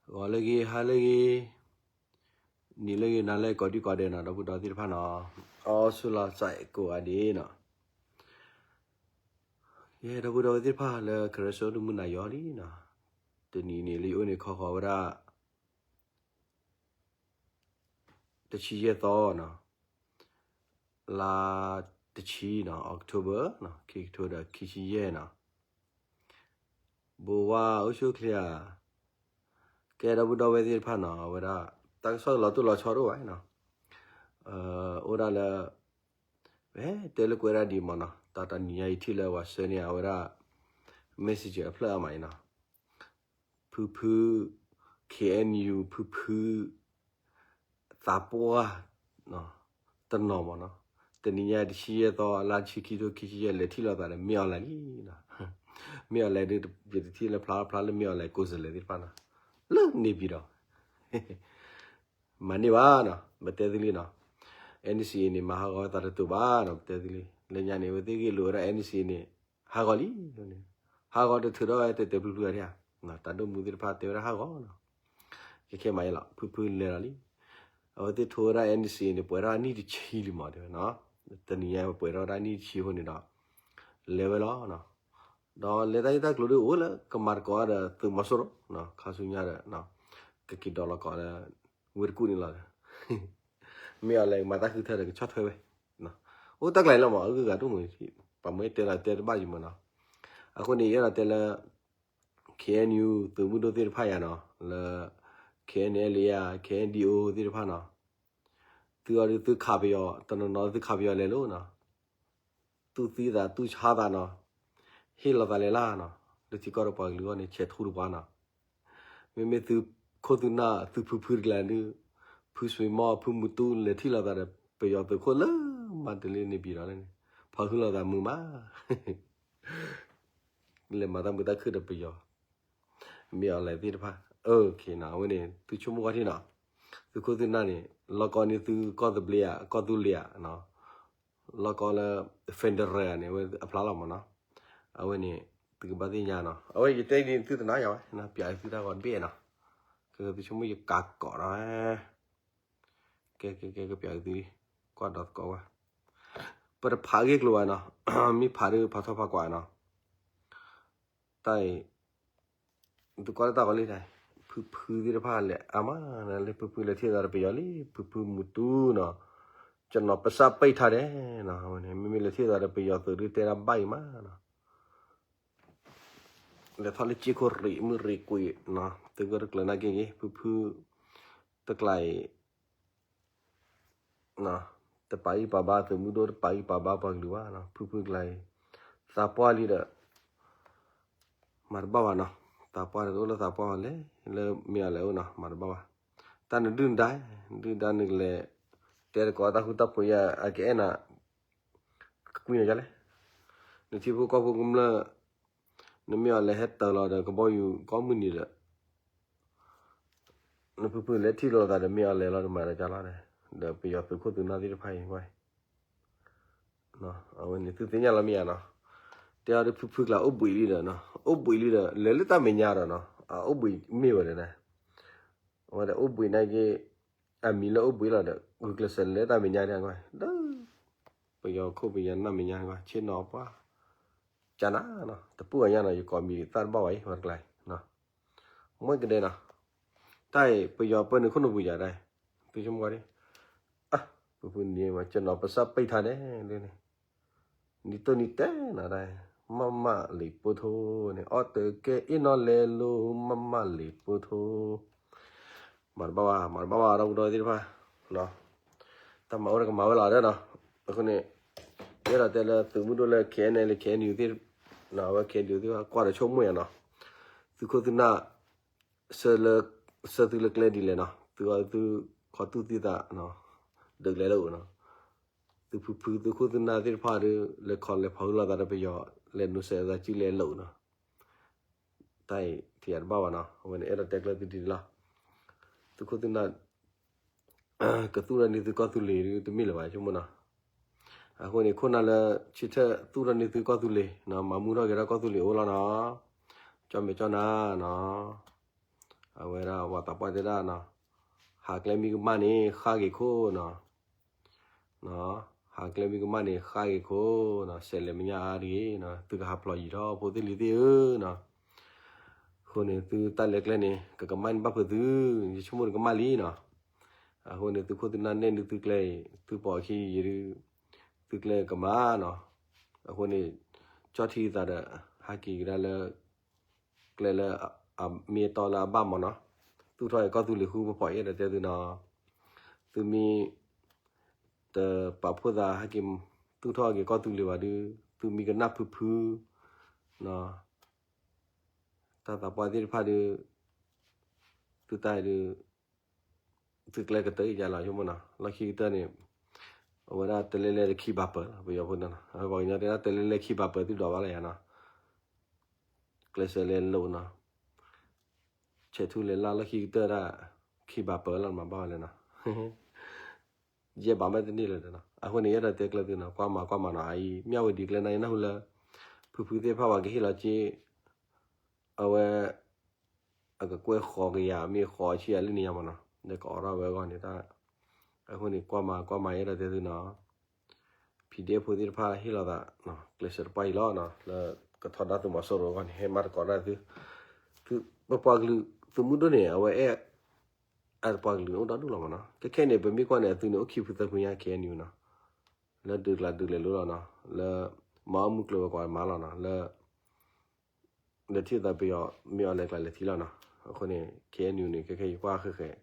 ဂီၤလၢအဂ့ၤ ဟါလၢအဂ့ၤ နံၤလၢအဂ့ၤ နၤလၢအဂ့ၤ ကိးဒံကိးဒဲးနီၤ ဒီပုၢ်ဒီဝဲၢ်သ့ၣ်တဖၣ်နီၤ, အီစူလီၤစဲးကိးဂၤဒဲးနီၤ, ယဲဒီပုၢ်ဒီဝဲၢ်သ့ၣ်တဖၣ်လၢကရၢဆိတမုၢ်နၤယီၤလံနီၤ, တနံၤန့ၣ်လၢယအိၣ်န့ၣ်ခီဃီၤဝဲဒၣ် တဆံယဲၢ်သီနီၤ, လါတဆံနီၤ October နီၤ ခံကထိဒီးခံဆံယဲၢ်နီၤ, ဘိဝါအိၣ်ဆူၣ်ချ့ဧါ, ကဲဒီပုၢ်ဒီဝဲၢ်သ့ၣ်တဖၣ်နီၤ အဝဲဒၣ် တၢ်ကစီၣ်လီၤတိၢ်လီၤဆီတအိၣ်ဘၣ်နီၤ, အိၣ်ဒၣ်လၢ ဖဲတဲလၢကွဲးဒၣ်ဒံးမးနီၤ တၢ်တနံၤညါအံၤထံၣ်လၢပှၤဆှၢန့ၢ်အဝဲဒၣ် message အဖျၢၣ်အါမးအံၤနီၤ, ဖုဖု K N U ဖုဖု သးပှၢ် တနီၤမးနီၤ, တနံၤညါတဆံယဲၢ်သီ အလါတဆံခံထိခံဆံယဲၢ် လဲၤထံၣ်လိာ်သးဒီး မင်းအောင်လှိုင်လံနီၤ, မင်းအောင်လှိုင်ဒုး ယတထံၣ်လၢဖျါဖျါလၢ မင်းအောင်လှိုင် ကိုယ်စားလှယ်သ့ၣ်တဖၣ်နီၤ, လၢန့ၣ်ပံၤဒီး မၤန့ၢ်ဘၣ်နီၤ ပတဲသ့လံနီၤ, N C A န့ၣ် မၤဟးဂီၤသးတတူာ်ဘၣ်နီၤ ပတဲသ့လံ, လၢညါန့ၣ် အဝဲသ့ၣ်ဂ့ၢ်လိာ်ဝဲဒၣ် N C A န့ၣ် ဟးဂီၤလံ, ဟးဂီၤတထုးထီၣ်ဝဲတဲာ်တဲာ်ဖျုးဖျုးဧါ, တၢ်ဒိၣ်မူသ့ၣ်တဖၣ်တဲဝဲဒၣ်ဟးဂီၤနီၤ, ခဲခဲမးယဲလီၤ ဖုဖုလဲၤလီၤလံ, အဝဲသ့ၣ်ထိဝဲဒၣ် N C A န့ၣ် ပှဲၤထီၣ်အနံၣ်တဆံလံမးတဲဝဲနီၤ, တနံၤညါပှဲၤထီၣ်ဝဲဒၣ်အနံၣ်တဆံအဃိန့ၣ်ဒီး လဲၤဝဲလီၤနီၤ, ဒီးလဲၤတၢ်ဂ့ၢ်တၢ်ကျိၤဒ်အိၣ်လၢကမၤသကိးဒီးသုးမီၤစိရိၤနီၤ, ခါဆူညါဒီး ကက့ၤဒိးလီၤကိးလၢ ဝ့ၢ်တကူၣ်န့ၣ်လီၤ, မ့ၢ်အီၤလဲၤမၤတၢ်ဃုထၢဒီးကဆီၣ်ထွဲဝဲ, အိၣ်တၢ်ကျါန့ၣ်လီၤမး အဂုၤအဂၤဒိၣ်မး, ပှၤမ့ၢ်တဲလီၤတဲတဘၣ်ယံၤမးနီၤ, အဃိန့ၣ် ယအဲၣ်ဒိးတဲလၢ K N U သုးမုၢ်ဒိၣ်သ့ၣ်တဖၣ်ယၤနီၤ, လၢ K N L A ယၤ K N D O သ့ၣ်တဖၣ်နီၤ, သုအီၤဒုးသုခးပယီၤ တနီၤနီၤသုခးပယီၤလဲၤလိၤနီၤ, သူၣ်သံသးသူၣ်ဆါသးနီၤ, ဟ့ၣ်လီၤသးလဲၤလၢ်နီၤ, လၢထံကီၢ်ဒီးပှၤကလုာ်အဂီၢ်န့ၣ် ဆဲးထူတပှၤနီၤ, မ့မ့ၢ်သုးခိၣ်သုးနၢ်သုးဖုဖုတကျါဒုး, ဖုဆွံမီၢ်ဖုမူတူလဲၤထံၣ်လိာ်သးဒီး ပယီၤသုးခိၣ်လၢမၤတလ့န့ၣ်ပံၤဒီးန့ၣ်, ဖီၣ်ဟုလိာ်သးမုာ်မး လဲၤမၤတၢ်မုာ်တၢ်ခုၣ်ဒီးပယီၤ, မ့ၢ်အီၤလဲၤသ့ၣ်တဖၣ်, အဝဲန့ၣ် သုဆိကမိၣ်ကွၢ်ထံနီၤ, သုးခိၣ်သုးနၢ်န့ၣ် လီၢ်ကီၢ်န့ၢ်သုကီၢ်သဘျ့ဧါ ကီၢ်သူလ့ၤဧါ, လီၢ်ကီၢ်လၢ federal န့ၣ် အဝဲအဖျါလီၤမးနီၤ, အဝဲန့ၣ် သုကဘၣ်သ့ၣ်ညါနီၤ, အဝဲယတဲဒ်သုတနာ်ယၤဝဲ, ပျးသုတၢ်ဂီၤတဘ့ၣ်နီၤ, ကသုဆိကမိၣ်ယကးကိးဒီး ကဲ ကဲ ကဲ ကပျးသု ကွၢ်ဒီးသကိးဝဲ, ပတဖးဂ့ၢ်ကျိၤဘၣ်နီၤ, မ့ၢ်ဖးဒုးဖးထီဖးကွၢ်နီၤ, တၢ်အံၤ သုကွၢ်လၢတၢ်ဂီၤလံတၢ်, ဖုဖုသ့ၣ်တဖၣ်လဲၤအါမး, လၢဖုဖုလဲၤထံၣ်သးဒီးပယီၤလံ, ဖုဖုမူတူနီၤ, ကျွန်တော်ပါးစပ်ပိတ်ထားတယ်နီၤ, မ့မ့ၢ်လဲၤထံၣ်သးဒီးပယီၤသုးဒုးတဲဒၣ်ဘၣ်အံၤမးနီၤ လဲၤထီၣ်လၢက့ခိၣ်ရံးမုၢ်ရံးကွံာ်နီၤ, သုကတကျၢၤနာ်က့ဂ့ၤ, ဖုဖု တကျါအံၤ တပာ်ဂံၢ်ပာ်ဘါသုးမုၢ်ဒိၣ် တပာ်ဂံၢ်ပာ်ဘါပှၤကလုာ်ဘၣ်နီၤ, ဖုဖုကျါအံၤ သးပှၢ်လံဒီး မၤတဘၣ်ဘၣ်နီၤ, သးပှၢ်ဒီးတအိၣ်လၢသးပှၢ်ဘၣ်လဲၣ်, လၢမ့ၢ်အီၤလဲၤအိၣ်နီၤ မၤတဘၣ်ဘၣ်, တၢ်နဒုၣ်နဒါ ဒုၣ်ဒါနကလဲၤ တဲသကိးတၢ်ဃူတၢ်ဖိးယၤ အကအဲၣ်နၤ ကကွံာ်နၤဒ်လဲၣ်, နထံဖိကီၢ်ဖိကမျၢၢ် နမ့ၢ်အီၤလဲၤဟဲတၢၤလီၤဒီးကဘီယူၤကိးမုၢ်နံၤဒီး နဖုဖုလဲၤထံၣ်လိာ်သးဒီးမ့ၢ်အီၤလဲၤလီၤဒီးမၤဒီးကၢ်လီၤဒီး ဒီးပယီၤသုးခိၣ်သုးနၢ်သ့ၣ်တဖၣ်အံၤဝဲ အဝဲန့ၣ်သုသ့ၣ်ညါလီၤမ့ၢ်ဧါနီၤ, တဲအီၤဒုးဖုဖုကျါအိၣ်ဘှံးလံဒီးနီၤ, အိၣ်ဘှံးလံဒီး လဲၤလၢတၢ်မဲာ်ညါဒီးနီၤ, အအိၣ်ဘှံးမ့ၢ်ဝဲဒီးန့ၣ်, အဝဲဒၣ်အိၣ်ဘှံးနာ်က့ အမံၤလၢအိၣ်ဘှံးလီၤဒီး ဂုာ်ကျဲးစၢးလဲၤလၢတၢ်မဲာ်ညါဒ်အံၤ, ဒီး ပယီၤခိၣ်ပယီၤနၢ်မဲာ်ညါ ဆ့ၣ်နီၤပှၢ် ကနၤနီၤ, တပူၤအညါနီၤ ယကိးမံၤသၣ်တဘၣ်ဝဲအံၤ ဝဲတကျါအံၤ မွဲကဒဲနီၤ, တၢ်အံၤ ပယီၤပၢနုာ်ခိၣ်နူာ်ပူၤယၤဒၣ်, သုဆိကမိၣ်ဝဲဒၣ်, ပူၤပူၤန့ၣ် ကျွန်တော်ပါးစပ်ပိတ်ထားတယ်န့ၣ်, နံၤတိၢ်နံၤတဲနီၤဒၣ်, မမလံာ်ပိထိန့ၣ် အီၣ်တကဲအ့ၣ်နီၣ်လဲၤလိၤ မမလံာ်ပိထိ မၤတဘၣ်ဘၣ် မၤတဘၣ်ဘၣ် ဒီပုၢ်ဒီဝဲၢ်သ့ၣ်တဖၣ်, တၢ်မၤအိၣ်ဒီးကမၤဝဲလီၤဒီးနီၤ, အဃိန့ၣ် ယအဲၣ်ဒိးတဲလၢသုးမုၢ်ဒိၣ်လၢ K N L A K N U သ့ၣ်, အဝဲ K N U သ့ၣ်တဖၣ် ကွၢ်ဒီးဆိကမိၣ်ယၤနီၤ, သုးခိၣ်သုးနၢ် ဆၢလၢ ဆၢသုလၢကျဲဒ်လဲၣ်နီၤ, သုအီၤသုခီတူၢ်သံသး ဒုးလဲၤလၢအိၣ်နီၤ, သုဖုဖုသုးခိၣ်သုးနၢ်သ့ၣ်တဖၣ်ဒီး လဲၤခီလဲၤဖီၣ်ဟုလိာ်သးဒီးပယီၤ လဲၤနိးစဲးသးစုလဲၤလၢအိၣ်နီၤ တၢ်အံၤထံၣ်ယၤတဘၣ်ဘၣ်နီၤ, အဝဲန့ၣ်အဲၣ်ဒိးတဲကျၢၤသုဒ်န့ၣ်လီၤ. သုးခိၣ်သုးနၢ် ကသူၣ်ထီၣ်န့ၢ်သုကီၢ်သူလ့ၤဒုး တမ့ၢ်လၢၤဘၣ် ဆိကမိၣ်နီၤ. အဃိန့ၣ် ခိၣ်နၢ်လၢဆၢထၢၣ်သူၣ်ထီၣ်န့ၢ်သုကီၢ်သူလ့ၤနီၤ, မၤမူထီၣ်က့ၤထီၣ်ကီၢ်သူလ့ၤအိၣ်လီၤနီၤ, ကၠီမဲာ်ကၠီနၤနီၤ. အဝဲဒၣ်ပှၤသးပှၢ်တဲဒၣ်နီၤ, ဟးကျဲမံကမၣ်န့ၣ် ဃၣ်က့ၤခိၣ်နီၤ, ဟးကျဲမံကမၣ်န့ၣ် ဃၣ်က့ၤခိၣ်နီၤ, စဲးလဲၤမညါအါတဂ့ၤနီၤ, သုကဟးဖျိးယံာ်ထီၣ်ဖိသ့ၣ်လံၤသ့ၣ်ဧၢနီၤ, အဃိန့ၣ် သုတၢ်လဲၤကျဲန့ၣ် ကကမၣ်န့ၢ်ဘၣ်ဖုးသု, ယဆိကမိၣ်န့ၣ်ကမၣ်လံနီၤ, အဃိန့ၣ် သုခိၣ်သုနၢ်နဲၣ်ဒုးသုကျဲအံၤ သုပိာ်အခံယံာ်ဒုး သုကျဲကမၣ်နီၤ, အဃိန့ၣ် ကၠီၣ်ထံသးဒီး ဟးက့ၤကဒါလၢ ကျဲလၢအမ့ၢ်အတီလၢအဘၣ်မးနီၤ, သူၣ်ထီၣ်က့ၤကီၢ်သူလ့ၤဃုပဖီးအဲၣ်ဒိးတဲသုနီၤ, သုမ့ၢ် တပာ်ဖှိၣ်သးဟဲက့ၤ သူၣ်ထီၣ်က့ၤကီၢ်သူလ့ၤဘၣ်ဒုး သုမံကနၣ်ဖုဖု တၢ်သးပှၢ်သ့ၣ်တဖၣ်ဒုး သုတၢ်ဒုး သုကျဲကတၢၢ်ယါလီၤ ဆိကမိၣ်နီၤ, လီၢ်ခံကတၢၢ်န့ၣ် အဝဲဒၣ်တလဲလဲၣ်တခံဘၣ်ပၢၤလီၤ ပယီၤဖိနီၤ, ပှၤကညီတဲဒၣ်တလဲလဲၣ်ခံဘၣ်ပၢၤသုဒိးဘၣ်လၢယါနီၤ, ကျဲးစၢးလဲၤလိာ်နီၤ, ဆဲးထူလဲၤလၢလီၢ်ခံကတၢၢ်ဒၣ် ခံဘၣ်ပၢၤလီၤ မၤဘၣ်ဝဲလဲၣ်နီၤ ယဲၢ်ဘးမ့ၢ်တန့ၢ်လၢၤနီၤ, အဃိန့ၣ် ယအဲၣ်ဒိးတဲကျၢၤသုနီၤ, ကွၢ်မၤကွၢ်မၤနီၤ, အအံၤ မၠၣ်ဝတံၤကျဲန့ၣ် ယနၢ်ဟူလၢ ဖုဖုသ့ၣ်တဖၣ်ပှၤကဟ့ၣ်လီၤက့ၤ အဝဲ အကကွဲၢ်ဃီကယၤ မ့ၢ်ဃီဆံယၤလၢန့ၣ်ယါမးနီၤ, ဒီးကအိးထီၣ်ဝဲအဂီၢ်န့ၣ်တၢ်, အဃိန့ၣ် ကွၢ်မၤကွၢ်မၤ ယအဲၣ်ဒိးတဲသုနီၤ, ဖံးဒ့ဖိသ့ၣ်တဖၣ်ဟ့ၣ်လီၤသး ကျဲးစၢးတပှၢ်အံၤလီၤနီၤ, လၢကထီဒါသုးမီၤစိရိၤအဂီၢ်န့ၣ် ဟဲမၤသကိးတၢ်သု, ပပှၤကလုာ်သုးမုၢ်ဒိၣ်န့ၣ် အဝဲအဲၣ် အပှၤကလုာ်န့ၣ်အိၣ်ဒီဒူၣ်လီၤမးနီၤ, ခဲခဲန့ၣ် ပမ့ၢ်ကွၢ်န့ၣ် အသုန့ၣ်အိၣ်ခံဖုသၢဖုညါ ခဲအံၤန့ၣ်နီၤ, လၢဒုးကျးဒုးလဲၤလိၤလီၤနီၤ, လၢမၤအီၣ်မုၢ်ကျိၤဝဲၤကွာ်မးလီၤနီၤ, လၢ လဲၤထံၣ်သးပယီၤမ့ၢ်အီၤလဲၤကျးလဲၤထံလီၤနီၤ, အဃိန့ၣ် ခဲအံၤန့ၣ် ခဲခဲအံၤကွၢ်ဃဲၤဃဲၤ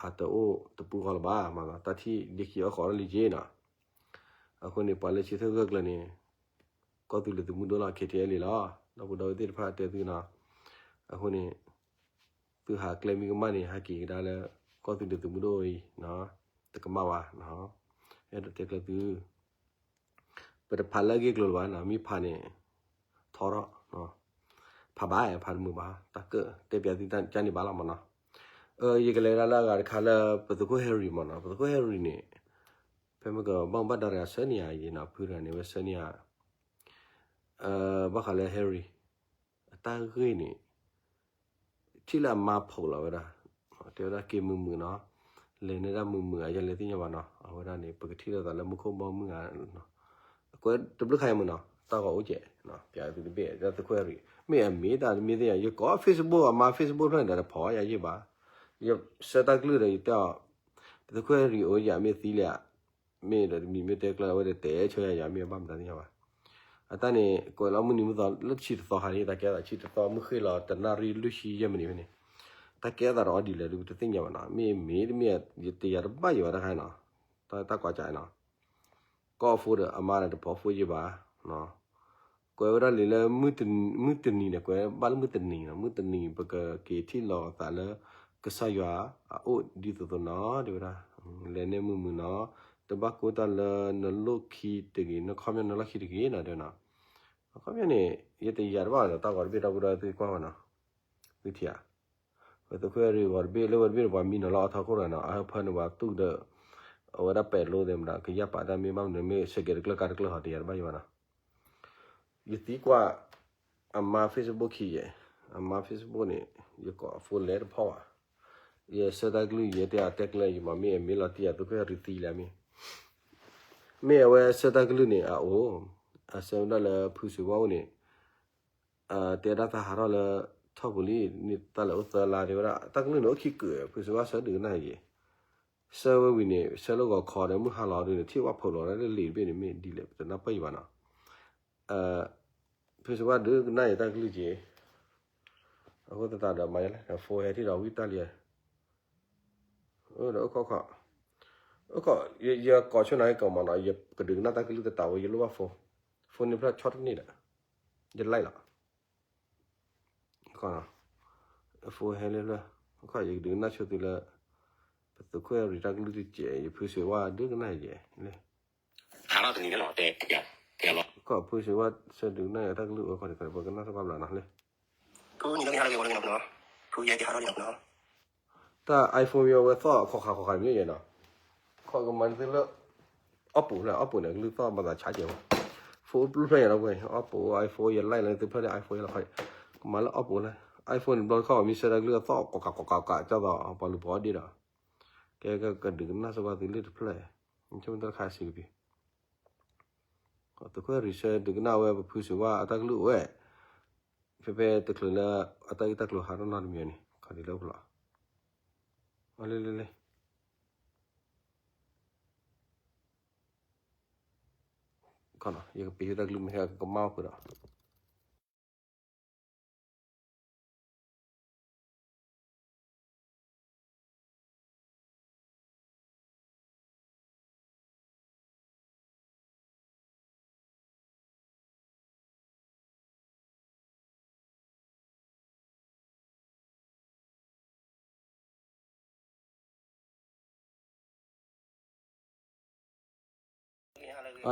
အတအိၣ်တပူၤဃီလၢၤဘၣ်မးနီၤ, တၢ်ထံၣ်ဒ့ခံအီၣ်ဃီအီၣ်လံက့နီၤ, အဃိန့ၣ် ပှၤလၢဆၢထၢၣ်ဂၢၢ်ကျၢၤန့ၣ် ကီၢ်သူလ့ၤသုးမုၢ်ဒိၣ်လီၤ ခဲထဲလံလီၤ, ဒီပုၢ်ဒီဝဲၢ်သ့ၣ်တဖၣ်တဲသုနီၤ, အဃိန့ၣ် သုဟးကျဲမံကမၣ်န့ၣ် ဟဲက့ၤကဒါလၢ ကီၢ်သူလ့ၤသုးမုၢ်ဒိၣ်အံၤ, တကမၣ်ဘၣ်, အဲၣ်ဒိးတဲကျၢၤသု ပတဖးလၢအဂ့ၢ်ကျိၤလၢၤဘၣ်နီၤ, မ့ၢ်ဖးန့ၣ် ထီထီၣ်, ဖးဘၣ် ဖးတမုာ်ဘၣ်, တၢ်ကၢၣ်တဲပျးသုတၢ်ကန့ၣ်ဘၣ်လီၤမးနီၤ, ယကလဲၤဒၣ်လၢအဂၤတခါလၢ ပသုးခိၣ်ဟဲရံၤမးနီၤ, ပသုးခိၣ်ဟဲရံၤန့ၣ် ဖဲမ့ၢ်ကဘၣ်ဘၣ်ဒါရၤဆၢန့ၢ်ယၤအံၤနီၤ, ဖုရၤန့ၣ်ဝဲဆၢန့ၢ်ယၤ ဘၣ်ဃးလၢဟဲရံၤ အတၢ်ဂ့ၢ်န့ၣ် ထံၣ်လၢအမါဖိးလီၤဝဲဒၣ်, တဲဝဲဒၣ်က့ၤမုာ်မုာ်နီၤ, လဲၤန့ၢ်ဒၣ်မုာ်မုာ် အယလဲၤသ့ၣ်ညါဘၣ်နီၤ, အဝဲဒၣ်န့ၣ် ပကထံၣ်လိာ်သးလၢမူခိၣ်ဘီမုၢ်ဧါ, ကွဲတဘျုးခါအံၤမုာ်နီၤ, တၢ်ဂီၤအိၣ်ကဲး, ပျးသုတဘ့ၣ် တၢ်သုးခိၣ်ဟဲရံၤ မ့ၢ်အမ့ၢ်တၢ်တမ့ၢ်သ့ၣ်ညါ, ယကိး Facebook အမါ Facebook ဖျၢၣ်န့ၣ်ဒီးတဖီၣ်ယၤယ့ၢ်ဘၣ်, ယဆၢတၢ်ကလုၢ်ဒီးယတဲအီၤ, ပသုးခိၣ်ဟဲရံၤအိၣ်ယၤမ့ၢ်သံလံဧါ, မ့ၢ်ဒီးတမံၤမ့ၢ်တဲကျၢၤဝဲဒီးတဲဆၢယၤယၤမ့ၢ်ဘၣ်မတၤသ့ၣ်ညါဘၣ်. အတၢ်န့ၣ် ကွဲးလီၤမုၢ်နံၤမုၢ်သီလၢဆံတသီခါန့ၣ် တၢ်ကဲသးဆံတသီမုၢ်ဃ့ၢ်လီၤ တနၣ်ရံၣ်လွံၢ်ဆံယဲၢ်မံးနံးဖဲန့ၣ်, တၢ်ကဲသးဒီးအီၤဒ်လဲၣ်ဒုး ပတသ့ၣ်ညါဘၣ်နီၤ, မ့ၢ်မ့ၢ်တမ့ၢ် ယတယာ်တဘၣ်ယံၤဘၣ်တခါနီၤ, တၢ်ကွၢ်ကၢနီၤ, ကိးဖိဒီးအမါဒီးတဖီၣ်ဖိယံၤဘၣ် ကွဲးဝဲဒၣ်လံလၢ မုၢ်တနံၤန့ၣ် ကွဲးဘၣ်လၢမုၢ်တနံၤနီၤ, မုၢ်တနံၤ ပကက့ၤထံၣ်လိာ်သးလၢ ကစၢ်ယွၤအအိၣ်ဒ်သိးသိးနီၤ တဲဝဲဒၣ်, လဲၤန့ၢ်မုာ်မုာ်နီၤ, တဘၣ်ကိၢ်တၢ်လၢနလိၣ်ခံတဂ့ၤ, နခီပညီနလီၢ်ခံတဂ့ၤနီၤ တဲဝဲနီၤ, အခီပညီန့ၣ် ယတယာ်တဘၣ်ဒီးတၢ်ဂီၤတဘ့ၣ် ဒီပုၢ်ဒီဝဲၢ်သ့ၣ်ကွၢ်ဝဲနီၤ, သုထံၣ်ဧါ ပသုးခိၣ်ဟဲရံၤဂီၤတဘ့ၣ်လၢဝဲတဘ့ၣ်န့ၣ် ပှၤမံနီၤလီၤအထီခိၣ်တဂၤနီၤ, အဟၢဖၢန့ၣ် ပှၤတူၢ်ဒီး အဝဲဒၣ်ပဲာ်လိသ့ၣ်မတၤ ကယၢ်ပာ်တၢ်မ့ၢ်ဘၣ်မနုၤမ့ၢ် စဲးကဲးတကျၢၢ်ကါတကျၢၢ်ဟီ တယာ်တဘၣ်ယံၤဘၣ်နီၤ, ယသံကွၢ် အမါ Facebook ခံယဲၢ်, အမါ Facebook န့ၣ် ယကိးအဖိလဲတဖီၣ်ဘၣ်, ယဆၢတၢ်ကလုၢ်ယဲၢ်တဲအတဲကျၢၤယမး မ့ၢ်အမ့ၢ်လီၤတံၢ်ယၤ သုးခိၣ်ဟဲရံၤသံလံမ့ၢ်, မ့ၢ်အဝဲဆၢတၢ်ကလုၢ်န့ၣ် အအိၣ်, အဆၢဝဲဒၣ်လၢဖုစံးဝါအိၣ်န့ၣ် တဲဒၣ်သးဟးထီၣ်လၢ ထီၣ်ပူၤလံ, န့ၣ်တၢ်လဲၤအိၣ်သၢလါတဲဝဲဒၣ် တၢ်ကလုၢ်န့ၣ်အိၣ်ခံကုာ် ဖုစံးဝါဆၢဒုးကနၣ်ယဲၢ်, ဆၢဝဲဝံၤန့ၣ် ဆၢလၢဂီၤခီဒီး မုၢ်ဟါလီၤဒုးန့ၣ် ထံၣ်ဝၣ်ဖိးလီၤဒၣ်လၢလံာ်တဘ့ၣ်န့ၣ် မ့ၢ်ဒ်လဲၣ် ပတနၢ်ပၢၢ်ယံၤဘၣ်နီၤ, ဖုစံးဝါဒုးကနၣ်ယဲၢ်တၢ်ကလုၢ်က့ၤ, အဃိသတးဒီးမၤယလဲၣ် ဒီးဖိဟဲထံၣ်ဒီးဝံတၢ်လံ, ဒီးအိၣ်ခိးခိး, အိၣ်ခိး, ယကိးဆိနၤဟဲကိးမးနီၤ ယကဒုးကနၣ်တၢ်ကလုၢ်တတးဝဲ ယလိၣ်ဘၣ်ဖိ, ဖိန့ၣ်ဖျၢၣ်ဆီတန့ၢ်ဒီး, ယlikeလီၤ, ဖိဟဲလၢဖျၢၣ်, ယကဒုးကနၣ်ဆိသုလၢ ပသုးခိၣ်အဲၣ်ရံၤတၢ်ကလုၢ်တကဲး ယဖုစံးဝါဒုးကနၣ်ယဲၢ်လၢ ဟးထီၣ်တနံၤန့ၣ်လီၤ, တဲ, တဲလီၤ, ဖုစံးဝါဆၢဒုးကနၣ်ယဲၢ်တၢ်ကလုၢ်အဃိန့ၣ် ပကနၣ်သပှၢ်ဘျးနီၤလၢ ဖုန့ၣ်လၢကဟးထီၣ်လံနီၤ, ဖုယဲကဟးထီၣ်လံနီၤ, တၢ် iPhone မ့ၢ်အဝဲသီၣ်ခီၣ်ခါခီၣ်ခါမ့ၢ်ယဲနီၤ, ခီၣ်ကမၤန့ၢ်သုလၢ Oppo လၢ Oppo န့ၣ် ကလုၢ်သီၣ်မၤသးဆါကဲးဝဲ, phone ပျုၢ်ဖျၢၣ်ညါလီၤပှဲၤ Oppo iPhone ယlikeလၢသုဖျၢၣ်န့ၣ် iPhone ယလီၤခီ, ကမၤလၢ Oppo လၢ iPhone န့ၣ် ဘျီတခီၣ် မ့ၢ်ဆှၢတၢ်ကလုၢ်အသီၣ် ကီးကးကီးကးကး ကၢ်သိးပှၤလူၤပိာ်အီၣ်ဒ့ဒီး ကဲကဒုးကနၣ်စ့ၢ်ကီးသုလၢတဖျၢၣ် ဆိကမိၣ်တၢ်တခါစံးကပံၤ သုးခိၣ်ဟဲရံၤဆၢဒုးကနၣ်ဝဲ ပဖုစူၤဝါအတၢ်ကလုၢ်အိၣ်ဝဲ ဖဲဖဲတချုးလၢ အတၢ်ဂ့ၢ်တၢ်ကျိၤဟးထီၣ်နီတမံၤန့ၣ် ခီဒံးလၢပလီၢ် လၢလၢလၢ ယကပ့ၤဟ့ၣ်တၢ်ကလုၢ်မ့ၢ်ဟဲကကမၣ်အီၣ်ဃုာ်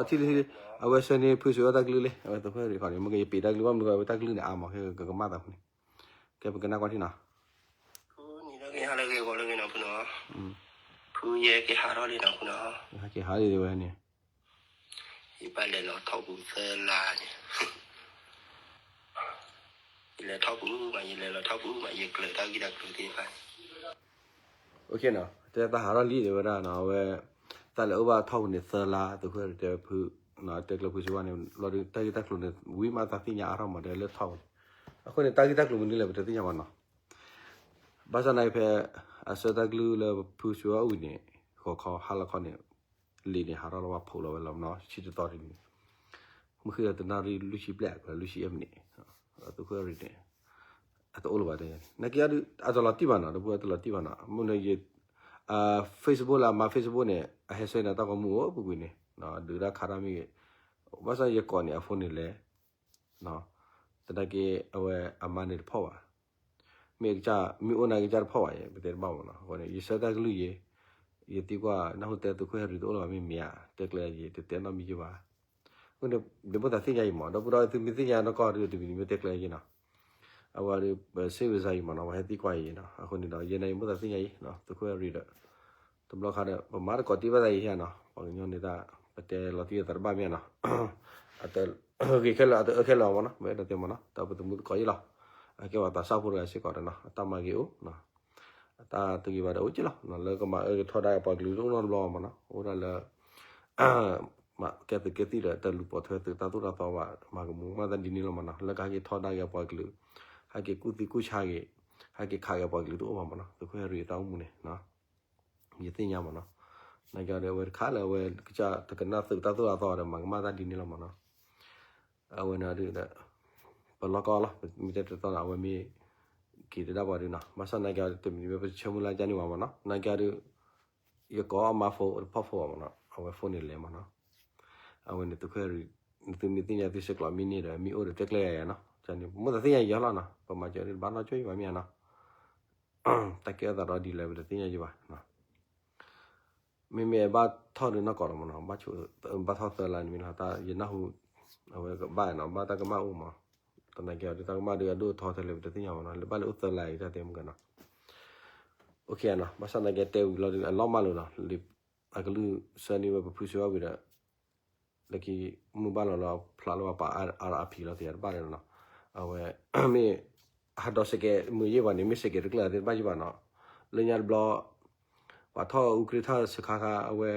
ဒီး ထံၣ်လံ ထံၣ်လံ အဝဲဆၢန့ၢ်ဖုစူၤအီၣ်တၢ်ကလုၢ်လံ အဝဲသုးခိၣ်ဟဲရံၤခီန့ၣ် မ့ၢ်ကယပ့ၤတၢ်ကလုၢ်ဘၣ်မနုၤအဝဲတၢ်ကလုၢ်န့ၣ်အါမး ကကမၣ်သးဖူန့ၣ် ကဲပကနၣ်ကွၢ်ထံၣ်နီၤ ဖုန့ၣ်လၢကဟးလၢဂ့ၤဂီၤလၢဂ့ၤနီၤဖုနီၤ ဖုယဲကဟးထီၣ်လံနီၤဖုနီၤ ကဟးလံဝဲန့ၣ် ယဘၣ်လဲၤလီၤထီၣ်ပူၤသၢလါန့ၣ် ယလဲၤထီၣ်ပူၤမး ယလဲၤလီၤထီၣ်ပူၤမး ယကျၢၤတၢ်ဂ့ၢ်တၢ်ကျိၤသ့ၣ်တဖၣ်န့ၣ် တဲတၢ်ဟးထီၣ်လံတဲဝဲဒၣ်နီၤ အဝဲ တၢ်လဲၤအိၣ်ဘၣ်ထီၣ်ပူၤန့ၣ်သၢလါ သုးခိၣ်တဲဖု တဲကျၢၤဖုစူၤဝါန့ၣ် လီၤဒုးတၢ်ဂ့ၢ်တၢ်ကျိၤန့ၣ် ဝံၤမးတၢ်သ့ၣ်ညါအါထီၣ်မး တဲလၢထီၣ်ပူၤန့ၣ် အဃိန့ၣ် တၢ်ဂ့ၢ်တၢ်ကျိၤမနုၤလဲၣ် ပတသ့ၣ်ညါဘၣ်နီၤ ဘၣ်ဆၣ်သနာ်က့ဖဲ အဆၢတၢ်ကလုၢ်လၢဖုစူၤဝါဝံၤန့ၣ် ဂီၤခီဟါလီၤခီန့ၣ် လံာ်န့ၣ်ဟးထီၣ်လီၤဘၣ်ဖီၣ်လီၤဝဲလီၤနီၤ ဆံတသီတနံၤ မုၢ်ဃ့ဒီးတနၣ်ရံၣ်လွံၢ်ဆံဘျဲၣ် လွံၢ်ဆံယဲၢ်မံးနံး သုးခိၣ်ဟဲရံၤန့ၣ် အတအိၣ်လၢၤဘၣ်တဲန့ၣ် နာ်က့အဒုး အတလီၤတံၢ်ဘၣ်နီၤ တဘိအတလီၤတံၢ်ဘၣ်နီၤ မ့ၢ်န့ၣ်ယ Facebook လၢအမါ Facebook န့ၣ် အဟဲဆှၢန့ၢ်တၢ်ဂီၤမူအိၣ်ပူၤကွံာ်န့ၣ် ဒုးတၢ်ခးတၢ်မ့ၢ်ဂ့ၤ ဘၣ်ဆၣ်ယကိးန့ၣ်အ phone န့ၣ်လဲၣ် သနာ်က့ အဝဲအမါန့ၣ်တဖီၣ်ဘၣ် မ့ၢ်ကစၢ် မ့ၢ်အိၣ်နာ်က့ကစၢ်တဖီၣ်ဘၣ် ပတဲတဘၣ်မးနီၤ အဃိန့ၣ် ယဆၢတၢ်ကလုၢ်ယဲ ယသံကွၢ်နၢ်ဟူတဲသုးခိၣ်ဟဲရံၤတအိၣ်လၢၤဘၣ်မ့ၢ်မ့ၢ်ဧါ တဲကျဲယဲ တတဲနီတမံၤယဲဘၣ် အဃိန့ၣ် ဒ်မိၣ်သးသ့ၣ်ညါအံၤမး ဒီပုၢ်ဒီဝဲၢ်သုမ့ၢ်သ့ၣ်ညါနီၢ်ကီၢ်ဒုးတမံၤမ့ၢ်တဲကျဲယဲနီၤ အဝဲဒုး ပစ့ဝဲစါအံၤမးနီၤ ပှၤဟဲသံကွၢ်ယဲနီၤ အဃိန့ၣ်ဒီး ယဲန့ၣ်ယမိၣ်သးသ့ၣ်ညါအံၤ သုးခိၣ်ဟဲရံၤဒီး တဘျီခါဒီး ပမၤတကိးတ့ၢ်ဘၣ်သးအံၤဟဲနီၤ ပှၤကညီန့ၣ်တၢ် ပတဲလီၤတံၢ်အသးတဘၣ်မ့ၢ်နီၤ အတဂ့ၤခဲလၢာ် အတအၢခဲလၢာ်အီၤမးနီၤ မ့ၢ်အဲၣ်ဒိးတဲမးနီၤ တၢ်ပသမူသကိးယဲလီၤ အကဲပှၤသးစၢ်ဖိတဂၤစ့ၢ်ကီးဒီးနီၤ အတၢ်မၤဂ့ၤအိၣ် အတၢ်တဂ့ၤဘၣ်ဒီးအိၣ်က့လီၤ လၢကမၤအၢကထီဒါက့ၤပှၤကလုာ်တအိၣ်နီတဘျီမးနီၤ အိၣ်ဒၣ်လၢ ကဲသုးကဲသံၣ်ဒီးတၢ်လူၤပိာ်ထွဲသုးတၢ်သိၣ်တၢ်သီဘၣ် မၤကမူးမၤတၢ်ဒ်န့ၣ်လီၤမးနီၤ လၢကဟဲက့ၤထီဒါက့ၤပှၤကလုာ် ဟဲက့ၤကူၣ်သံကူၣ်ဆါက့ၤ ဟဲက့ၤခးက့ၤပှၤကလုာ်တအိၣ်ဘၣ်မးနီၤ သုးခိၣ်ဟဲရံၤအတၢ်အိၣ်မူန့ၣ် ယသ့ၣ်ညါမးနီၤ နာ်က့ဒီးအဝဲတခါလၢအဝဲကစၢ်တကနၣ်သုးတၢ်သိၣ်တၢ်သီဒီးမၤကမၣ်တၢ်ဒ်န့ၣ်လီၤမးနီၤ အဝဲန့ၣ်ဒီး ပလီၢ်ကီၢ်လီၤ ပမ့ၢ်တဲတတီဒီး အဝဲမ့ၢ်က့ၤတဒၣ်ပှၤဒုးနီၤ ဘၣ်ဆၣ်နာ်က့ဒီး တမံၤမ့ၢ်ပဆၢမုၢ်လၢ်ကၢ်န့ၢ်ဝဲမးနီၤ နာ်က့ဒီး ယကိးအမါဖိတဖီၣ်ဖိဘၣ်မးနီၤ အဝဲ phone န့ၣ်လဲၤမးနီၤ အဝဲန့ၣ်သုးခိၣ်ဟဲရံၤ သုမ့ၢ်သ့ၣ်ညါသုဆဲးကျိးမ့ၢ်န့ၢ်ဒီး မ့ၢ်အိၣ်ဒီးတဲကျဲယၤနီၤ န့ၣ် ပမိၣ်သးသ့ၣ်ညါယဲလီၤနီၤ ပမၤစၢၤဒ်တဘၣ်နီၢ်ကၠိယဘၣ်မ့ၢ်ဧါနီၤ တၢ်ကဲထီၣ်သးဒီးဒ်လဲၣ်ပတသ့ၣ်ညါယဘၣ် မ့မ့ၢ်ဘၣ်ထီၣ်ဒုးနီၢ်ကီၢ်လီၤမးနီၤ ဘၣ်ထီၣ်သၢလါန့ၣ်မ့ၢ်လီၤ တၢ်ယနၢ်ဟူ အဝဲကဘၣ်နီၤ ဘၣ်တၢ်ကမၣ်အိၣ်မး သနာ်က့ဒီးတၢ်ကမၣ်ဒုးအဒိၣ်အထီထဲလဲၣ် ပတသ့ၣ်ညါမးနီၤ လၢဘၣ်လၢအိၣ်သၢလါအံၤတၢ်တဲမုၢ်ကနီၤ OK နီၤ ဘၣ်ဆၣ်သနာ်က့တဲဝံၤလီၤဒုးအလီၢ်မၢ်လိာ်နီၤ လံာ်အကလုၢ်ဆၢန့ၢ်ဝဲပဖုစၢၤဝဲဝံၤဒီး လၢခံမုၢ်ဘၣ်လီၤလီၤဖျးလၢပှၤပာ် RRP လီၤတယၤတဘၣ်န့ၣ်နီၤ အဝဲ မ့ၢ် ဟးဒီးစဲးကဲးမုာ်ယ့ၢ်ပှၤန့ၣ် မ့ၢ်စဲးကဲးတကျၢၢ်သ့ၣ်တဘၣ်ယ့ၢ်ဘၣ်နီၤ လၢညါတဘျီ ပှၤထီၣ်အူကြ့ထၣ်စခါခါ အဝဲ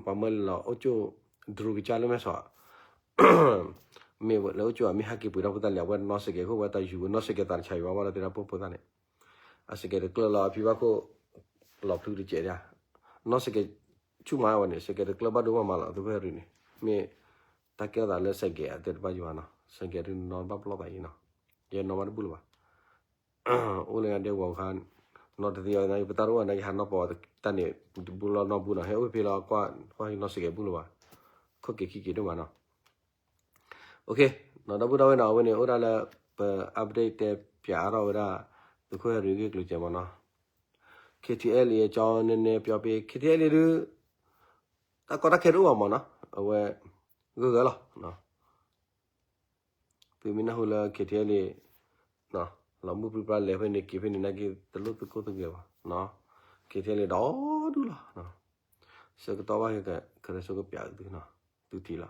ပှၤမၢလီၤအိၣ်ကၠိၣ် drone ကစၢ်လၢမဲာ်စီၤ မ့ၢ်ဝဲလၢအိၣ်ကၠိၣ်အမ့ၢ်ဟဲက့ၤပှ့ၤထီၣ်ဖိသၣ်လံ အဝဲနီၢ်စဲးကဲးခိၣ်ဝဲတၢ်ယူၤဝဲ နီၢ်စဲးကဲးသးတဆါယံၤဘၣ်ဘၣ်လီၤသ့ၣ်တၢ်ပိၢ်ဖိသၣ်န့ၣ် အစဲးကဲးတကျၢၢ်လီၤအဖံဘၣ်ခိၣ် လီၤဖျုတစဲးဒၣ် နီၢ်စဲးကဲး ဆူၣ်မးဝဲန့ၣ် စဲးကဲးတကျၢၢ်ဘၣ်ဒိဘၣ်မးလီၤ သုးခိၣ်ဟဲရံၤန့ၣ် မ့ၢ်တၢ်ကဲထီၣ်သးလၢစဲးကဲးအတဲတဘၣ်ယံၤဘၣ်နီၤ စဲးကဲးဒုးနီၢ်ဘၣ်ပလီၢ်သးအံၤနီၤ ယဲနီၢ်ဘၣ်တဘူၣ်လၢၤဘၣ် အိၣ်လၢညါဒဲဝီၤခါ နီၢ်တသ့အီၤ ပတၢ်တအိၣ်နာ်က့ဟးနီၢ်ပီၢ်တၢ်န့ၣ် တဘူၣ်လီၤနီၢ်ဘူၣ်နီၤ ဟဲအိၣ်ဖဲလီၤကွၢ် ကွၢ်နီၢ်စဲးကဲးဘူၣ်လၢၤဘၣ် ခိၣ်က့ၤခံက့ၤဒိၣ်မးနီၤ OK နီၤ ဒီပုၢ်ဒီဝဲၢ်နီၤ အဝဲန့ၣ်အိၣ်ဒၣ်လၢ ပ update တဲပၠးအါထီၣ်ဝဲဒၣ် သုးခိၣ်ဟဲရံၤဂ့ၢ်ကျိၤစဲးမးနီၤ KTLA အကြောင်းနည်းနည်းပြောပေး KTLA ဒုး တၢ်ကီတၢ်ခဲတအိၣ်ဘၣ်မးနီၤ အဝဲ ဂၢၢ်ဂၢၢ်လီၤ သုမ့ၢ်နၢ်ဟူလၢ KTLA လီၤမုၢ်ပြံပြါလဲၤဖဲန့ၣ်က့ၤဖဲန့ၣ်နာ်က့တလိၣ်သုးကိၣ်သုးဂဲၤဘၣ် KTLA ဒီဒူၣ်လီၤ ဆၢကတီၢ်ဘၣ်ကရၢဆိကပၠးသုနီၤ သုထံၣ်လီၤ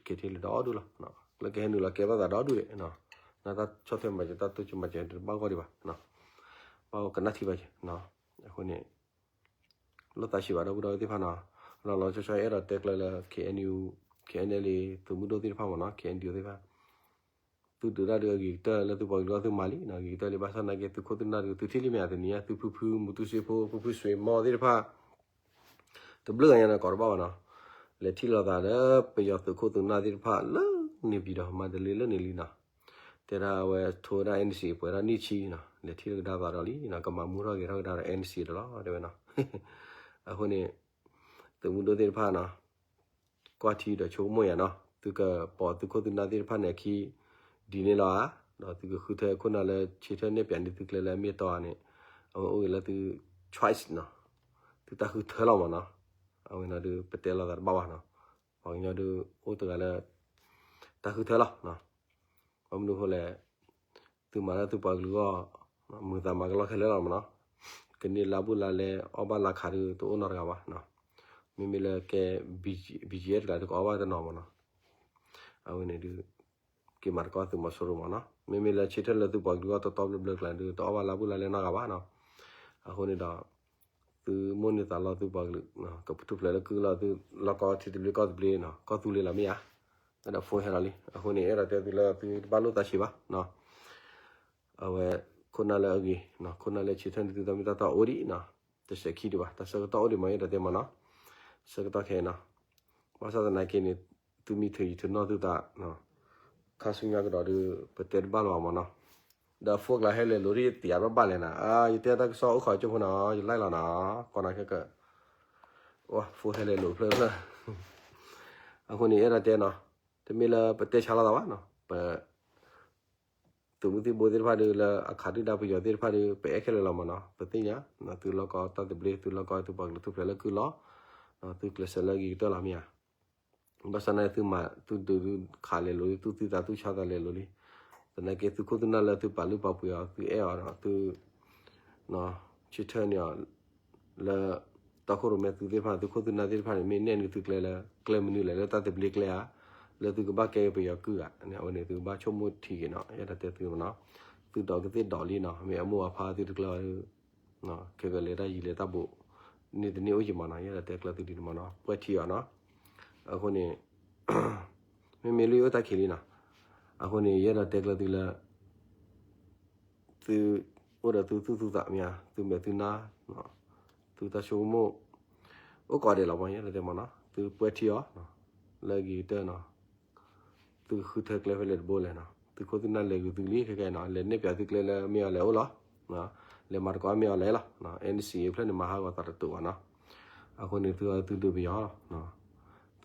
KTLA ဒီဒူၣ်လီၤ လၢကဟဲနုာ်လီၤကဲဘၣ်သးဒီဒူၣ်ဒံး တၢ်ဆီၣ်ထွဲမၤစၢၤ တၢ်တိစၢၤမၤစၢၤ တဘၣ်ဂီၢ်ဒံးဘၣ်, ဘၣ်ဂီၢ်ကနၣ်ထံဘၣ်က့ၤ, အဃိန့ၣ် လိၣ်သးဆံးဘၣ် ဒီပုၢ်ဒီဝဲၢ်သ့ၣ်တဖၣ်နီၤ, လီၤလီၤဆီဆီ အဲၣ်ဒိးတဲကျၢၤလၢ K N U, K N L A သုးမုၢ်ဒိၣ်သ့ၣ်တဖၣ်မ့ၢ်နီၤ, K N D O သ့ၣ်တဖၣ် သုဒုးတၢ်ဒုးအဂ့ၤကတၢၢ်လၢသုပှၤကလုာ်အဂီၢ် သုမၤလံနီၤ, ဂ့ၤကတၢၢ်လံ ဘၣ်ဆၣ်သနာ်က့ သုခိၣ်သုနၢ်ဒုး သုထံၣ်လံမ့ၢ်ဧါ, တနံၤအံၤ သုဖုဖု မူတူစ့ဖိ ဖုဖုစွ့ၤမီသ့ၣ်တဖၣ် တဘျုးဂၤညါန့ၣ် ကိးတဘၣ်ဘၣ်နီၤ, လဲၤထံၣ်လိာ်သးဒီးပယီၤသုးခိၣ်သုးနၢ်သ့ၣ်တဖၣ်လၢန့ၣ်ပၠံၤဒီး မၤတလ့လၢန့ၣ်လံနီၤ, တဲဒၣ်အဝဲထိဝဲဒၣ် N C A ပှဲၤထီၣ်နံၣ်ဆံနီၤ, လဲၤထံၣ်လိာ်ကဒါသးဒီးလံနီၤ, ကမၤမူထီၣ်ဂဲၤထီၣ်ကဒါဒီး N C A ဒီးလီၤ တဲဝဲနီၤ, အဃိန့ၣ် သုးမုၢ်ဒိၣ်သ့ၣ်တဖၣ်နီၤ ကွၢ်ထံဒီးဆိကမိၣ်ယၤနီၤ, သုကပိာ်သုခိၣ်သုနၢ်သ့ၣ်တဖၣ်န့ၣ်အခံ ဒ်န့ၣ်လီၤဧါ, ဒီးသုကဃုထၢခိၣ်နၢ်လၢဆၢထၢၣ်နဲၣ်ပၠးန့ၢ်သုကျဲလၢအမ့ၢ်အတီဧါန့ၣ်, အဝဲအိၣ်ဂ့ၤလၢသု choice နီၤ, သုတၢ်ဃုထၢလီၤမ့ၢ်နီၤ, အဝဲန့ၣ်ဒုးပတဲလိာ်သးတဘၣ်ဘၣ်နီၤ, ပှၤကညီဒုးအိၣ်တဂၤလၢ တၢ်ဃုထၢလီၤ ဘၣ်မနုၤအဃိလဲၣ်, သုမၤလၢသုပှၤကလုာ်အဂီၢ်, မုာ်သးမၤကလီခဲလၢာ်လီၤမ့ၢ်နီၤ, ကန့ၢ်လါဘူးလါလဲ အီၣ်ဘၣ်လါခးဒုးတအိၣ်နီတဂၤဘၣ်, မ့မ့ၢ်လၢကဲ B G F တဂၤဒုးကအီၣ်ဘၣ်တနီၤမ့ၢ်နီၤ, အဝဲန့ၣ်ဒုး က့ၤမၤသကိးသုးမီၤစိရိၤမ့ၢ်နီၤ, မ့မ့ၢ်လၢဆၢထၢၣ်လၢသုပှၤကလုာ်အဂီၢ်တီတီဘျၢဘျၢကျါဒုး တအီၣ်ဘၣ်လါဘူးလါလဲနီတဂၤဘၣ်နီၤ, အဃိန့ၣ်ဒီး သုမိၣ်န့ၢ်သးလီသုပှၤကလုာ်, ကထူၣ်ဖျဲးလၢကုၢ်လီၤ သုလီၢ်ကီထံသဘျ့ကီၢ်သဘျ့နီၤ, ကီၢ်သူလ့ၤလီၤမ့ၢ်ဧါ, ဒီး phone ဟဲလီၤလံ, အဃိန့ၣ် အဲၣ်ဒိးတဲသုလၢသုတဘၣ်လိၣ်သးဆံးဘၣ်နီၤ, အဝဲ ခိၣ်နၢ်လၢအဂ့ၤ, ခိၣ်နၢ်လၢဆၢထၢၣ်န့ၢ်သုတၢ်မ့ၢ်တၢ်တီအိၣ်ဒံးနီၤ, တဆဲးခံဒံးဘၣ်, တၢ်ဆၢကတီၢ်အိၣ်ဒံးမ့ၢ် အဲၣ်ဒိးတဲမ့ၢ်နီၤ, ဆၢကတီၢ်ခဲအံၤနီၤ, ဘၣ်ဆၣ်သနာ်က့န့ၣ် သုမ့ၢ်ထုးယံၤထုးနီၢ်သုသး ခါဆူညါကဒီးဒုး ပတဲတဘၣ်လၢၤဘၣ်မ့ၢ်နီၤ, ဒီး phone ကျါဟဲလဲၤလိာ်ဒ်တယးဘၣ်ဘၣ်လဲၣ်နၤ, ယတဲတၢ်ကစီၣ်အိၣ်ခိးကၠိဖိနီၤ, ယlikeလီၤနီၤ, ကိးနၤခဲကၢ, အိ phone ဟဲလဲၤလိာ်ဖျၢၣ်ဖျၢၣ်, အဃိန့ၣ် အဲၣ်ဒိးတဲနီၤ, တမ့ၢ်လၢပတဲဆါလိာ်သးဘၣ်နီၤ, ပ သုးမုၢ်သံၣ်ဘိသ့ၣ်တဖၣ်ဒုး လၢအခးဒုၣ်ဒါပယီၤသ့ၣ်တဖၣ်ဒုး ပအဲၣ်ခဲလၢာ်လီၤမ့ၢ်နီၤ, ပသ့ၣ်ညါ, သုလီၢ်ကီတၢ်သဘျ့ သုလီၢ်ကီသုပှၤကလုာ်ထူၣ်ဖျဲးလၢကုၢ်လီၤ, သုကျဲးစၢးလၢအဂ့ၤကတၢၢ်လီၤမ့ၢ်ဧါ, ဘၣ်ဆၣ်န့ၣ် သုမၤသုဒုးခးလဲၤလိာ်လံ သူၣ်သံသးသူၣ်ဆါသးလဲၤလိာ်လံ, သနာ်က့သုခိၣ်သုနၢ်လၢသုပာ်လုၢ်ပာ်ပှ့ၤအီၤ သုအဲၣ်အီၤဒီးသု ဆၢထၢၣ်န့ၢ်အီၤ လၢ တီခိၣ်ရိၣ်မဲသုသ့ၣ်တဖၣ် သုခိၣ်သုနၢ်သ့ၣ်တဖၣ်န့ၣ် မ့ၢ်နဲၣ်နုာ်သုကျဲလၢ ကျဲမနုၤလဲၣ် လၢတၢ်သဘျ့ကျဲဧါ, လၢသုကဘၣ်ကဲပယီၤကုၢ်ဧါန့ၣ် အဝဲန့ၣ်သုကဘၣ်ဆိကမိၣ်ထံက့ၤနီၤ, ယဲဒၣ်တဲသုမ့ၢ်နီၤ, သုဒီးကသ့ၣ်ဒိးလံနီၤ, မ့ၢ်အမိၢ်အဖါသုတကျၢၤဘၣ်ဒုး ခဲကလဲၤတၢ်ယံၤလဲၤတၢ်ဘူး န့ၢ်တန့ၢ်အိၣ်က့ၤမ့ၢ်နီၤ, ယဲဒၣ်တဲကျၢၤသုဒ်န့ၣ်မ့ၢ်နီၤ, ပှဲၤထံအီၤနီၤ, အဃိန့ၣ် မ့မ့ၢ်လၢယအိၣ်တၢ်ခံးလံနီၤ, အဃိန့ၣ် ယအဲၣ်ဒိးတဲကျၢၤသုလၢ သုအိၣ်ဒီးသုသူၣ်သုသးမ့ၢ်ဧါ, သုမဲာ်သုနါ, သုတၢ်ဆိကမိၣ် အိၣ်ကိးဂၤဒဲးလီၤမ့ၢ် ယအဲၣ်ဒိးတဲမ့ၢ်နီၤ, သုပှဲၤထံအီၤ လၢအဂ့ၤကတၢၢ်နီၤ, သုဃုထၢကျဲဖဲလဲၣ်တဘိလဲၣ်နီၤ, သုခိၣ်သုနၢ်လဲၤဂုာ်သုလံခဲကဲနီၤ, လဲၤနဲၣ်ပၠးသုကျဲလၢမ့ၢ်အီၤလဲၤအိၣ်လီၤ, လဲၤမၤသကိးမ့ၢ်အီၤလဲၤလီၤ, N C A ဖျၢၣ်န့ၣ် မၤဟးဂီၤသးတတုာ်ဘၣ်နီၤ, အဃိန့ၣ် သုအသုဒုးပယီၤ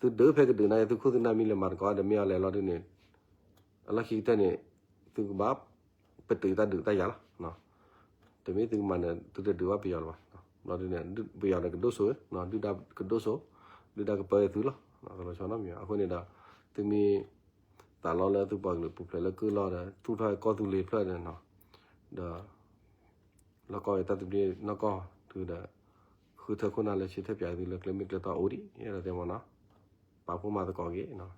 သုဒုးဖဲကဒုးန့ၣ် သုခိၣ်သုနၢ်မ့ၢ်လဲၤမၤသကိးဒီးမ့ၢ်အီၤလဲၤလီၤဒုးန့ၣ်, အလီၢ်ခံကတၢၢ်န့ၣ် သုကဘၣ်ပတုာ်တၢ်ဒုးတၢ်ယၤလီၤ. တမ့ၢ်သုကမၤန့ၣ် သုတဒုးဘၣ်ပယီၤလၢၤဘၣ်. ဘျီဒုးန့ၣ် ပယီၤန့ၣ်ကဒိၣ်စိ, ဒုၣ်ဒါကဒိၣ်စိ, ဒုၣ်ဒါကပၢသုလီၤ. အဃိန့ၣ်ဒီး သုမ့ၢ်သးလီလၢသုပှၤကလုာ်ပူၤဖျဲးလၢကုၢ်လီၤဒီး သူၣ်ထီၣ်ကီၢ်သူလ့ၤဖျၢၣ်ဒီး ဒီး လီၢ်ကီၢ်အတၢ်သဘျ့နီၢ်ကီၢ်သုဒီး ဃုထၢခိၣ်နၢ်လၢဆၢထၢၣ်ပၠးသုလၢကျဲမ့ၢ်ကျဲတီအိၣ်ဒံး ယအဲၣ်ဒိးတဲမ့ၢ်နီၤ, ပာ်ဖှိၣ်မၤသကိးက့ၤနီၤ,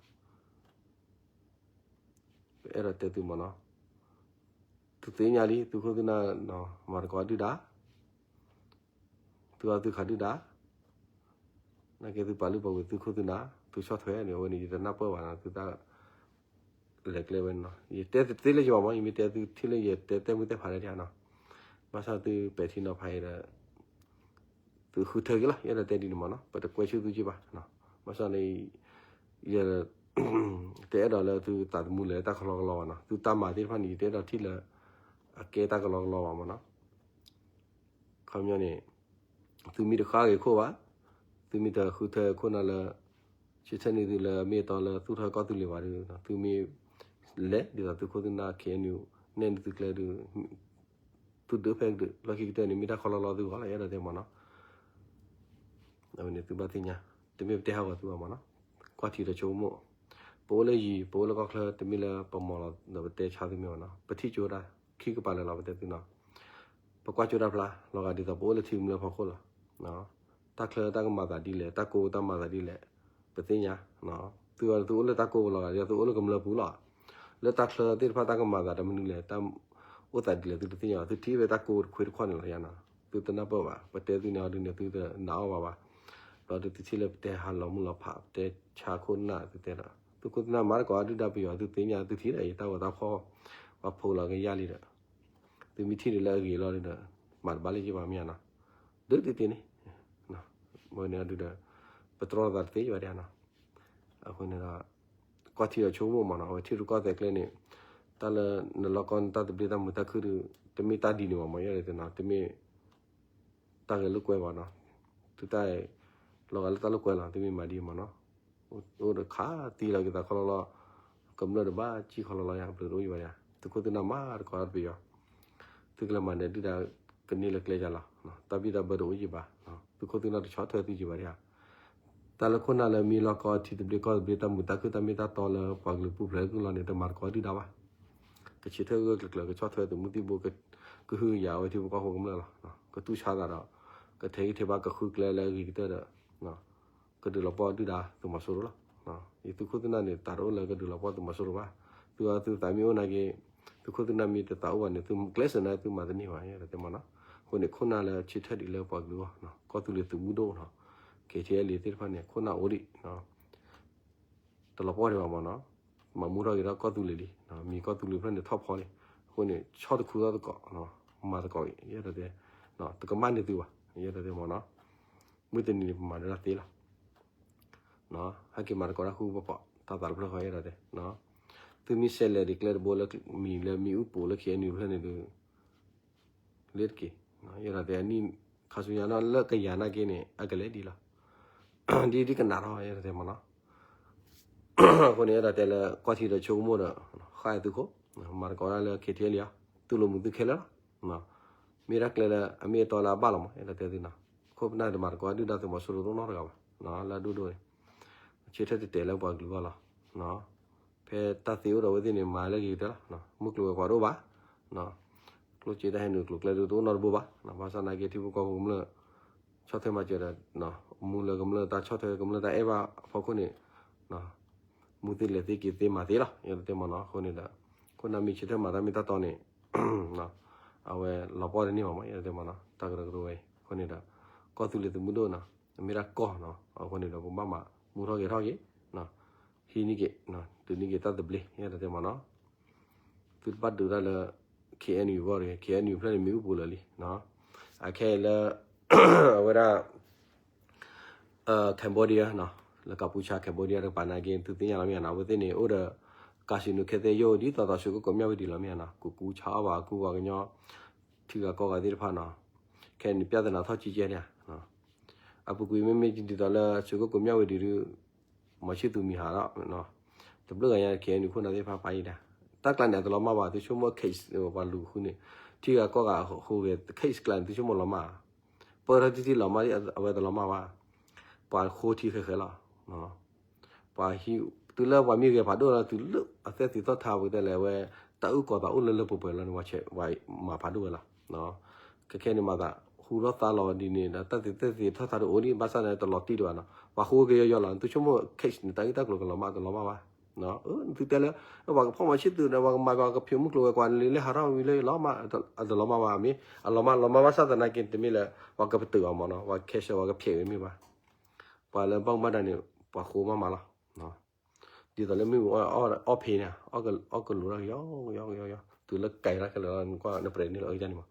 ပအဲၣ်ဒိးတဲသုမ့ၢ်နီၤ, သုသ့ၣ်ညါလံ သုခိၣ်သုနၢ် မၤသကိးဒုၣ်ဒါ သုအီၣ်သုခးဒုၣ်ဒါ, နာ်က့သုပာ်လုၢ်ပာ်ပှ့ၤသုခိၣ်သုနၢ် သုဆီၣ်ထွဲန့ၣ် အဝဲန့ၣ် ယတနၢ်ပၢၢ်ဘၣ်နီၤ, သုတၢ်လဲၤကျဲဝဲနီၤ, ယတဲသ့လၢယဘၣ်မ့ၢ် ယမ့ၢ်တဲသုထံၣ်လၢယတဲတဲမုၢ်တဲဖးလၢယၤနီၤ, ဘၣ်ဆၣ်သုပဲာ်ထံနီၤဖးအံၤဒီး သုဃုထၢက့ၤလီၤ, ယအဲၣ်ဒိးတဲဒ်န့ၣ်မ့ၢ်နီၤ, ပတကွဲဆူသုက့ၤဘၣ်, ဘၣ်ဆၣ်န့ၣ် ယ တအဲၣ်ဒိးလၢသုသးသမူလဲၤတၢ်ကလီကလီဘၣ်နီၤ, သုတၢ်မၤသ့ၣ်တဖၣ်န့ၣ် ယတအဲၣ်ဒိးထံၣ်လၢ အကဲတၢ်ကလီကလီဘၣ်မ့ၢ်နီၤ, ခီပညီန့ၣ် သုမ့ၢ်တဃၣ်ဂ့ၤခိၣ်ဘၣ်, သုမ့ၢ်တဃုထၢခိၣ်နၢ်လၢ ဆၢထၢၣ်န့ၢ်သုလၢမ့ၢ်အတီလၢသူၣ်ထီၣ်ကီၢ်သူလ့ၤဘၣ်ဒီး သုမ့ၢ်လဲၤဒ်သိးသုခိၣ်သုနၢ် KNU နဲၣ်န့ၢ်သုကျဲဒီး သုဒုးဖဲကဒုး လီၢ်ခံကတၢၢ်န့ၣ် မ့ၢ်တၢ်ကလီကလီသုဂီၢ်လီၤ ယအဲၣ်ဒိးတဲမ့ၢ်နီၤ, အဝဲန့ၣ်သုဘၣ်သ့ၣ်ညါ, တမ့ၢ်ပတဲဟးဂီၤသုဘၣ်မ့ၢ်နီၤ, ကွၢ်ထံဒီးဆိကမိၣ်, ပအိၣ်လၢယံၤ ပအိၣ်လၢကီၢ်ချၢ တမ့ၢ်လၢပမီၤလီၤဒီးပတဲဆါသုမ့ၢ်ဘၣ်နီၤ, ပထံၣ်ကၠိတၢ် ခံကပၤလၢာ်လီၤ ပတဲသုနီၤ, ပကွၢ်ကၠိတၢ်ဖျါ လီၤဂာ်ဒ်သိးပအိၣ်လၢထံကမျၢၢ်ဖီခိၣ်လီၤ, တၢ်ချၢတၢ်ကမၤသးဒ်လဲၣ် တၢ်ကိၢ်တၢ်မၤသးဒ်လဲၣ်, ပသ့ၣ်ညါ, သုသုအိၣ်လၢတၢ်ကိၢ်လီၤဂာ်ဒ်သိးသုအိၣ်လၢကမျၢၢ်ပူၤလီၤ, လၢတၢ်ချၢသ့ၣ်တဖၣ်တၢ်ကမၤသးတမနုၤလဲၣ်, တၢ်အိၣ်သးဒ်လဲၣ် သုတသ့ၣ်ညါဘၣ်, သုထံၣ်ဝဲတၢ်ကိးတခွ့တခီၣ်န့ၣ်လီၤယါနီၤ, သုတနၢ်ပၢၢ်ဘၣ်, ပတဲသုန့ၣ်အီၤဒုန့ၣ် သုတနာ်အီၤဘၣ်ဘၣ်, ဒီးသုထံၣ်လၢပတဲဟးလီၤမုၢ်လီၤဖး ပတဲဆါခိၣ်နၢ်သုတဲဒီး သုခိၣ်သုနၢ်မၤတကိးဒုၣ်ဒါပယီၤ သုသ့ၣ်ညါသုထံၣ်ဒီး ယတၢ်ဂီၤတၢ်ဖီၣ် ပှၤဖိးလီၤကယၢ်လံဒီး သုမ့ၢ်ထံၣ်ဒ်လၢအဂ့ၤလီၤဒီး မၤတဘၣ်လၢယဘၣ်မ့ၢ်ဧါနီၤ, ဒုးတ့တ့န့ၣ်, ဝဲန့ၣ်ဒုးဒီး ပတြီသးတသ့ယဘၣ်ဒ်နီၤ, အဃိန့ၣ်ဒီး ကွၢ်ထံဒီးဆိကမိၣ်မးနီၤ, အဝဲထံရူၢ်ကီၢ်သဲးကျဲန့ၣ် တၢ်လၢနလီၢ်ကီၢ်နတၢ်သဘျ့တၢ်မုာ်တၢ်ခုၣ်ဒီး တမ့ၢ်တၢ်ဒ်န့ၣ်ဘၣ်မး ယဲဒၣ်တဲနီၤ, တမ့ၢ် တၢ်ဂဲၤလိာ်ကွဲဘၣ်နီၤ, သုတၢ် လီၤဂာ်လၢတၢ်လိာ်ကွဲလီၤ, သုမ့ၢ်မၤဒ်မးနီၤ, အိၣ်ဒီးခးသံလီၤက့ၤသးခီလီၤလီၤ, ကမျၢၢ်တဘၣ်ကံၣ်ခီလီၤလီၤယါ ဘျုးတအိၣ်ယဘၣ်ယါ, သုခိၣ်သုနၢ်မၤတကိးဒၣ်ပယီၤ, သုကလဲၤမၤနၢၤဒုၣ်ဒါ ကန့ၢ်လၢကျဲယါလီၤ, တၢ်ဘံၣ်တၢ်ဘၢတအိၣ်ယဘၣ်, သုခိၣ်သုနၢ်တဆီၣ်ထွဲသုယဘၣ်ဒ်ဧါ တၢ်လၢခိၣ်နၢ်လၢမ့ၢ်လီၢ်ကီၢ်ထံသဘျ့ကီၢ်သဘျ့တၢ်မုာ်တၢ်ခုၣ်တၢ်မ့ၢ်တၢ်တီလၢပှၤကလုာ်ပူၤဖျဲးဂုၢ်လီၤန့ၣ် တမၤတကိးဒုၣ်ဒါဘၣ်, ကဆၢထၢၣ်ဂၢၢ်ကျၢၤကျၢၤ ကဆီၣ်ထွဲသုးမုၢ်သံၣ်ဘိ ကဟုကယာ်ဝဲထံဖိကီၢ်ဖိကမျၢၢ်လီၤ, ကတူၢ်ဆါသးဒီး ကထဲးဂံၢ်ထဲးဘါကဃုကျဲလၢအဂ့ၤကတၢၢ်ဒီး ကဒုးလီၤပှီၢ်ဒုၣ်ဒါသုးမီၤစိရိၤလီၤ, ယသုခိၣ်သုနၢ်န့ၣ် တၢ်တအိၣ်လၢကဒုးလီၤပှီၢ်သုးမီၤစိရိၤဘၣ်, သုအသုသးမ့ၢ်အိၣ်နာ်က့ သုခိၣ်သုနၢ်မ့ၢ်တသးအိၣ်ဘၣ်န့ၣ် သုကျဲးစၢးနာ်သုမၤတန့ၢ်ဘၣ် ယဲဒၣ်တဲမးနီၤ, အဃိန့ၣ် ခိၣ်နၢ်လၢဆၢထၢၣ်ဒံးလၢပှၤကလုာ်အဂီၢ် ကီၢ်သူလ့ၤသုးမုၢ်ဒိၣ်နီၤ, က့ၤထံအဲလ့ၤသ့ၣ်တဖၣ်န့ၣ် ခိၣ်နၢ်အိၣ်ဒံး တလီၤပှီၢ်ဒံးဘၣ်မးနီၤ, မၤမူထီၣ်က့ၤထီၣ်ကီၢ်သူလ့ၤလံ, မံၤကီၢ်သူလ့ၤဖျၢၣ်န့ၣ်ထီၣ်ဖီလံ, အဃိန့ၣ် ဆီၣ်တခူထီၣ်သကိး, မၤသကိးအံၤ ယဲဒၣ်တဲ, တကမၣ်န့ၢ်သုဘၣ် ယဲဒၣ်တဲမးနီၤ, မုၢ်တနံၤန့ၣ် ပမၤဒၣ်တၢ်သ့လီၤ, ဟဲက့ၤမၤသကိးတၢ်ဃူပီၤ တၢ်သးတဖျၢၣ်ဃီ ယဲဒၣ်တဲ, သုမ့ၢ်ဆဲးလဲၤဒံးကျဲတဘိလၢမံၤလၢမံၤအူပူၤလၢ ခ့ၣ်အဲၣ်ယူၣ်ဖျၢၣ်န့ၣ်ဒုး လ့တက့ၢ်, ယဲဒၣ်တဲအနံၣ်ခါဆူညါနီၤ လၢကယၤနာ်က့န့ၣ် အကလဲၤဒံးလီၤ, ဒ်ဒ်ကနၣ်ထီၣ် ယဲဒၣ်တဲမးနီၤ, အဃိန့ၣ် ယဲဒၣ်တဲလၢ ကွၢ်ထံဒီးဆိကမိၣ်ဒီး ဃၣ်သုးခိၣ်, မၤသကိးတၢ်လၢ ခ့ၣ်ထံအဲၣ်လ့ၤ သုလိာ်မုာ်သုခဲလၢာ်လီၤ, မ့ၢ်တၢ်ကျဲလၢအမ့ၢ်အတီလၢအဘၣ်လီၤမး ယဲဒၣ်တဲသုနီၤ, ခိၣ်ပနၢ်တမၤသကိးဒုၣ်ဒါသုးမီၤစိရိၤတအိၣ်နီတဂၤဘၣ်, လၢအဒိၣ်ဒိၣ်န့ၣ်, ဆၢထၢၣ်တဲာ်တဲာ်လၢပှၤကလုာ်အဂီၢ်လီၤ, ဖဲတၢ်သ့အိၣ်ဒီးအဝဲသ့ၣ်န့ၣ် မၤလၢဂ့ၤကတၢၢ်လီၤ, မုၢ်ကျိၤဝဲၤကွာ်တအိၣ်ဘၣ်, ကျိၣ်စ့တၢ်ဟဲနုာ်ကျိၤကျဲဒုးတအိၣ်နီတဘိဘၣ်, ဘၣ်ဆၣ်နာ်က့ထံဖိကီၢ်ဖိကမျၢၢ် ဆီၣ်ထွဲမၤစၢၤဒီး မူလၢကမျၢၢ်တၢ်ဆီၣ်ထွဲကမျၢၢ်တၢ်အဲၣ်ဘၣ်အဖီခိၣ်န့ၣ်, မူသ့လဲၤသ့က့ၤသ့မၤသ့လီၤ ယဲဒၣ်တဲမးနီၤ, အဃိန့ၣ်ဒီး ခိၣ်နၢ်မ့ၢ်ဆၢထၢၣ်မၤတၢ်မ့ၢ်တၢ်တီန့ၣ် အဝဲလီၤပှီၢ်တန့ၢ်ဘၣ်မး ယဲဒၣ်တဲမးနီၤ, တၢ်ကရၢကရိဝဲအံၤ အဃိန့ၣ်ဒီး ကီၢ်သူလ့ၤသုးမုၢ်ဒိၣ်နီၤ, မ့ၢ်ဒၣ်ကီၢ်နီၤ, အဃိန့ၣ်ဒီး ပဘၣ်မၤမူထီၣ်ဂဲၤထီၣ်က့ၤ ဟံးန့ၢ်က့ၤ ဒုးန့ၢ်က့ၤတၢ်သဘျ့ ယဲဒၣ်တဲမးနီၤ, သုတဘၣ်ဒုးတၢ်လၢ ခ့ၣ်အဲၣ်ယူၣ်အဂီၢ်တဂ့ၤ, ခ့ၣ်အဲၣ်ယူၣ်ဖျၢၣ်န့ၣ် မ့ၢ်အူပူၤလၢာ်လံ, အခဲအံၤလၢ အဝဲဒၣ် Cambodia နီၤ, လၢကပူၤချါ Cambodia တကပၤနာ်က့ သုသ့ၣ်ညါလီၤမ့ၢ်ဧါနီၤ, အဝဲသ့ၣ်န့ၣ် အိၣ်ဒီး casino ခဲသ့ၣ်ယိၣ် ဒ်သိးသိး ရွှေကုက္ကို မြဝတီ လီၤမ့ၢ်ဧါနီၤ, ကူကူဆါအီၣ်ဘၣ်ကူပှၤကညီ ထံဂၤကီၢ်ဂၤသ့ၣ်တဖၣ်နီၤ, ခဲအံၤန့ၣ် ပြဿနာထီၣ်ကၠံကဲန့ၣ်, အပူၤကွံာ်မ့မ့ၢ်ဒ်သိးလၢ ရွှေကုက္ကို မြဝတီ ဒုး မီၤဆံၣ်သူၤမံၤဟးထီၣ်, တဘျုးဂၤညါ ခ့ၣ်အဲၣ်ယူၣ်ခိၣ်နၢ်သ့ၣ်တဖၣ်ပာ်ယံၤဒၣ်, တၢ်ကျါန့ၣ် အတလီၤမၢ်ဘၣ် သုဆိကမိၣ် case ပှၤလူၤဃုန့ၣ်, ထံဂၤကီၢ်ဂၤအဃိဂ့ၤ case ကျါန့ၣ် သုဆိကမိၣ်လီၤမၢ်, ပၢၢ်ထီၣ်ထံထံလီၤမၢ် အဝဲတလီၤမၢ်ဘၣ်, ပှၤဃိထံဃဲးဃဲးလီၤ ပှၤဟံး တုၤလၢပှၤမံဂဲၤဖးဒိၣ်လီၤ တုၤလၢအသဲသ့ၣ်ထီၣ်ထါပကတဲလဲၣ် အဝဲ တၢ်အုၣ်ကီၤသးအိၣ်လၢလၢပှဲၤပှဲၤလီၤန့ၣ် ပှၤမၤဖးဒိၣ်ဝဲလီၤ. ခဲခဲန့ၣ်မၤသး ဟူထီၣ်သါလီၤဒ်န့ၣ်ဒီး တၢ်သ့ၣ်သ့ၣ်ထီၣ်ထါတအိၣ်ဒံး ဘၣ်ဆၣ်န့ၣ် တလီၤတံၢ်ဒံးဘၣ်နီၤ ပှၤဃိက့ၤယီၤယီၤလီၤ သုဆိကမိၣ် case န့ၣ် တၢ်ဂ့ၢ်တၢ်ကျိၤကလီၤမၢ် တလီၤမၢ်ဘၣ်. သုတဲလၢ ပှၤကဖီၣ်မၤဆံၣ်သူၤဒီး ပှၤကမၤပှၤကဖံးမုၢ်ကျိၤဝဲၤကွာ်လံ လၢဟးထီၣ်ဝံၤလၢလီၤမၢ် အတလီၤမၢ်ဘၣ် မ့ၢ် အလီၤမၢ်လီၤမၢ်ဘၣ်ဆၣ်သနာ်က့ တမ့ၢ်လၢ ပှၤကပတုာ်အီၤမၢ်နီၤ ပှၤ cash ပှၤကဖျဲးဝဲမ့ၢ်ဘၣ် ပှၤလၢဘၣ်မူဘၣ်ဒါန့ၣ် ပှၤဃိမးမးလီၤ. ဒ်သိးလၢမ့ၣ်အူအီၣ်ဖံးန့ၣ် အီၣ်ကလိၤတၢ်ကယီကယီကယီကယီ တုၤလၢကဲထီၣ်ခဲလၢာ်လီၤ နကွၢ်နပြဲးန့ၣ်လီၤအဂ့ၢ်န့ၣ်မး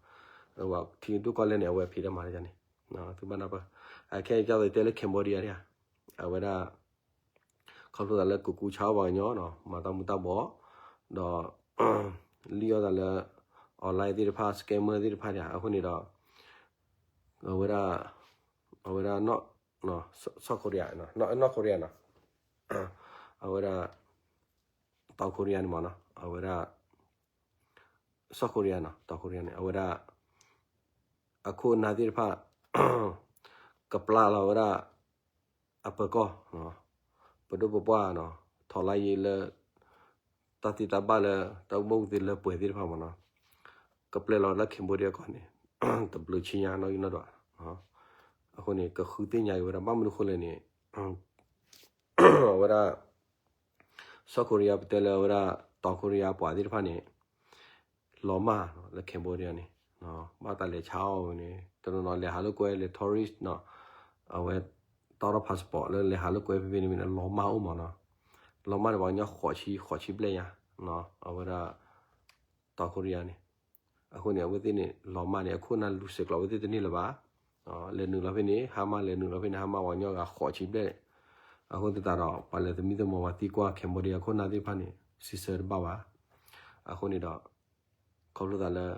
ထံဒိၣ်ကီၢ်လဲၢ်န့ၣ် အဝဲဖံးတၢ်မၤတၢ်န့ၣ် သုဘၣ်နၢ်ပၢၢ် အခဲအံၤဒ်သိးတဲလၢ Cambodia ဒၣ် အဝဲဒၣ် ခီဖျိသးလၢကကူဆါအီၣ်ပှၤကညီနီၤ မၤတၢ်မူၤတၢ်ဘှီး ဒီး လံၣ်အီၣ်သးလၢ online သ့ၣ်တဖၣ် scammer သ့ၣ်တဖၣ်န့ၣ် အဃိန့ၣ်ဒီး အဝဲဒၣ် အဝဲဒၣ် South Korea နီၤ North Korea နီၤ အဝဲဒၣ် South Korea န့ၣ်မးနီၤ အဝဲဒၣ် South Korea နီၤ South Korea န့ၣ် အဝဲဒၣ် အခိၣ်အနၢ်သ့ၣ်တဖၣ် ကပျၢ်လီၤဝဲဒၣ် အပၢၤကီၢ် ပဒိၣ်ပပှၢ်နီၤ ထီၣ်လါယံၤလၢ တၢ်သ့တၢ်ဘၣ်လၢ တၢ်အိၣ်ဘၣ်အိၣ်သ့လၢပှဲၤသ့ၣ်တဖၣ်မးနီၤ ကပျဲလီၤလၢ Cambodia ကီၢ်န့ၣ် တဘျုးဆံညါနီၣ်ဂံၢ်နီၣ်ဒွး အဃိန့ၣ် ကဃုသ့ၣ်ညါက့ၤဝဲဒၣ် ဘၣ်မနုၤအဃိလဲၣ်န့ၣ် အဝဲဒၣ် South Korea ပတဲလၢအဝဲဒၣ် တီခိရံယါပှၤသ့ၣ်တဖၣ်န့ၣ် လီၤမၢ်လၢ Cambodia န့ၣ် ဘၣ်တၢ်လဲၤဆါအီၣ်ဝဲန့ၣ် တနီၤနီၤလဲၤဟးလိာ်ကွဲလဲၤ tourist နီၤ အဝဲ တီထီၣ် passport လၢလဲၤဟးလိာ်ကွဲဖဲဖဲန့ၣ်မ့ၢ်လီၤမၢ်အိၣ်မးနီၤ လီၤမၢ်ဒီးပှၤကညီဃိးဆံ ဃိးဆံဘျဲၣ်ညါ အဝဲဒၣ် တီခိရံယါန့ၣ် အဃိန့ၣ် အဝဲသ့ၣ်န့ၣ် လီၤမၢ်န့ၣ် အခိၣ်နၢ်လူၤဆဲးကျိးဝဲသ့ၣ်တန့ၢ်လၢၤဘၣ် လဲၤနုာ်လီၤဖဲန့ၣ် ဟါမၢ်လဲၤနုာ်လီၤဖဲန့ၣ် ဟါမၢ်ပှၤကညီဂၤဃိးဆံဘျဲၣ် အဃိသတးဒီး ပှၤလဲၤသမံသမိးပှၤသံကွၢ် Cambodia ခိၣ်နၢ်သ့ၣ်တဖၣ်န့ၣ် စံးဆၢတဘၣ်ဘၣ် အဃိန့ၣ်ဒီး ခီဖျိသးလၢ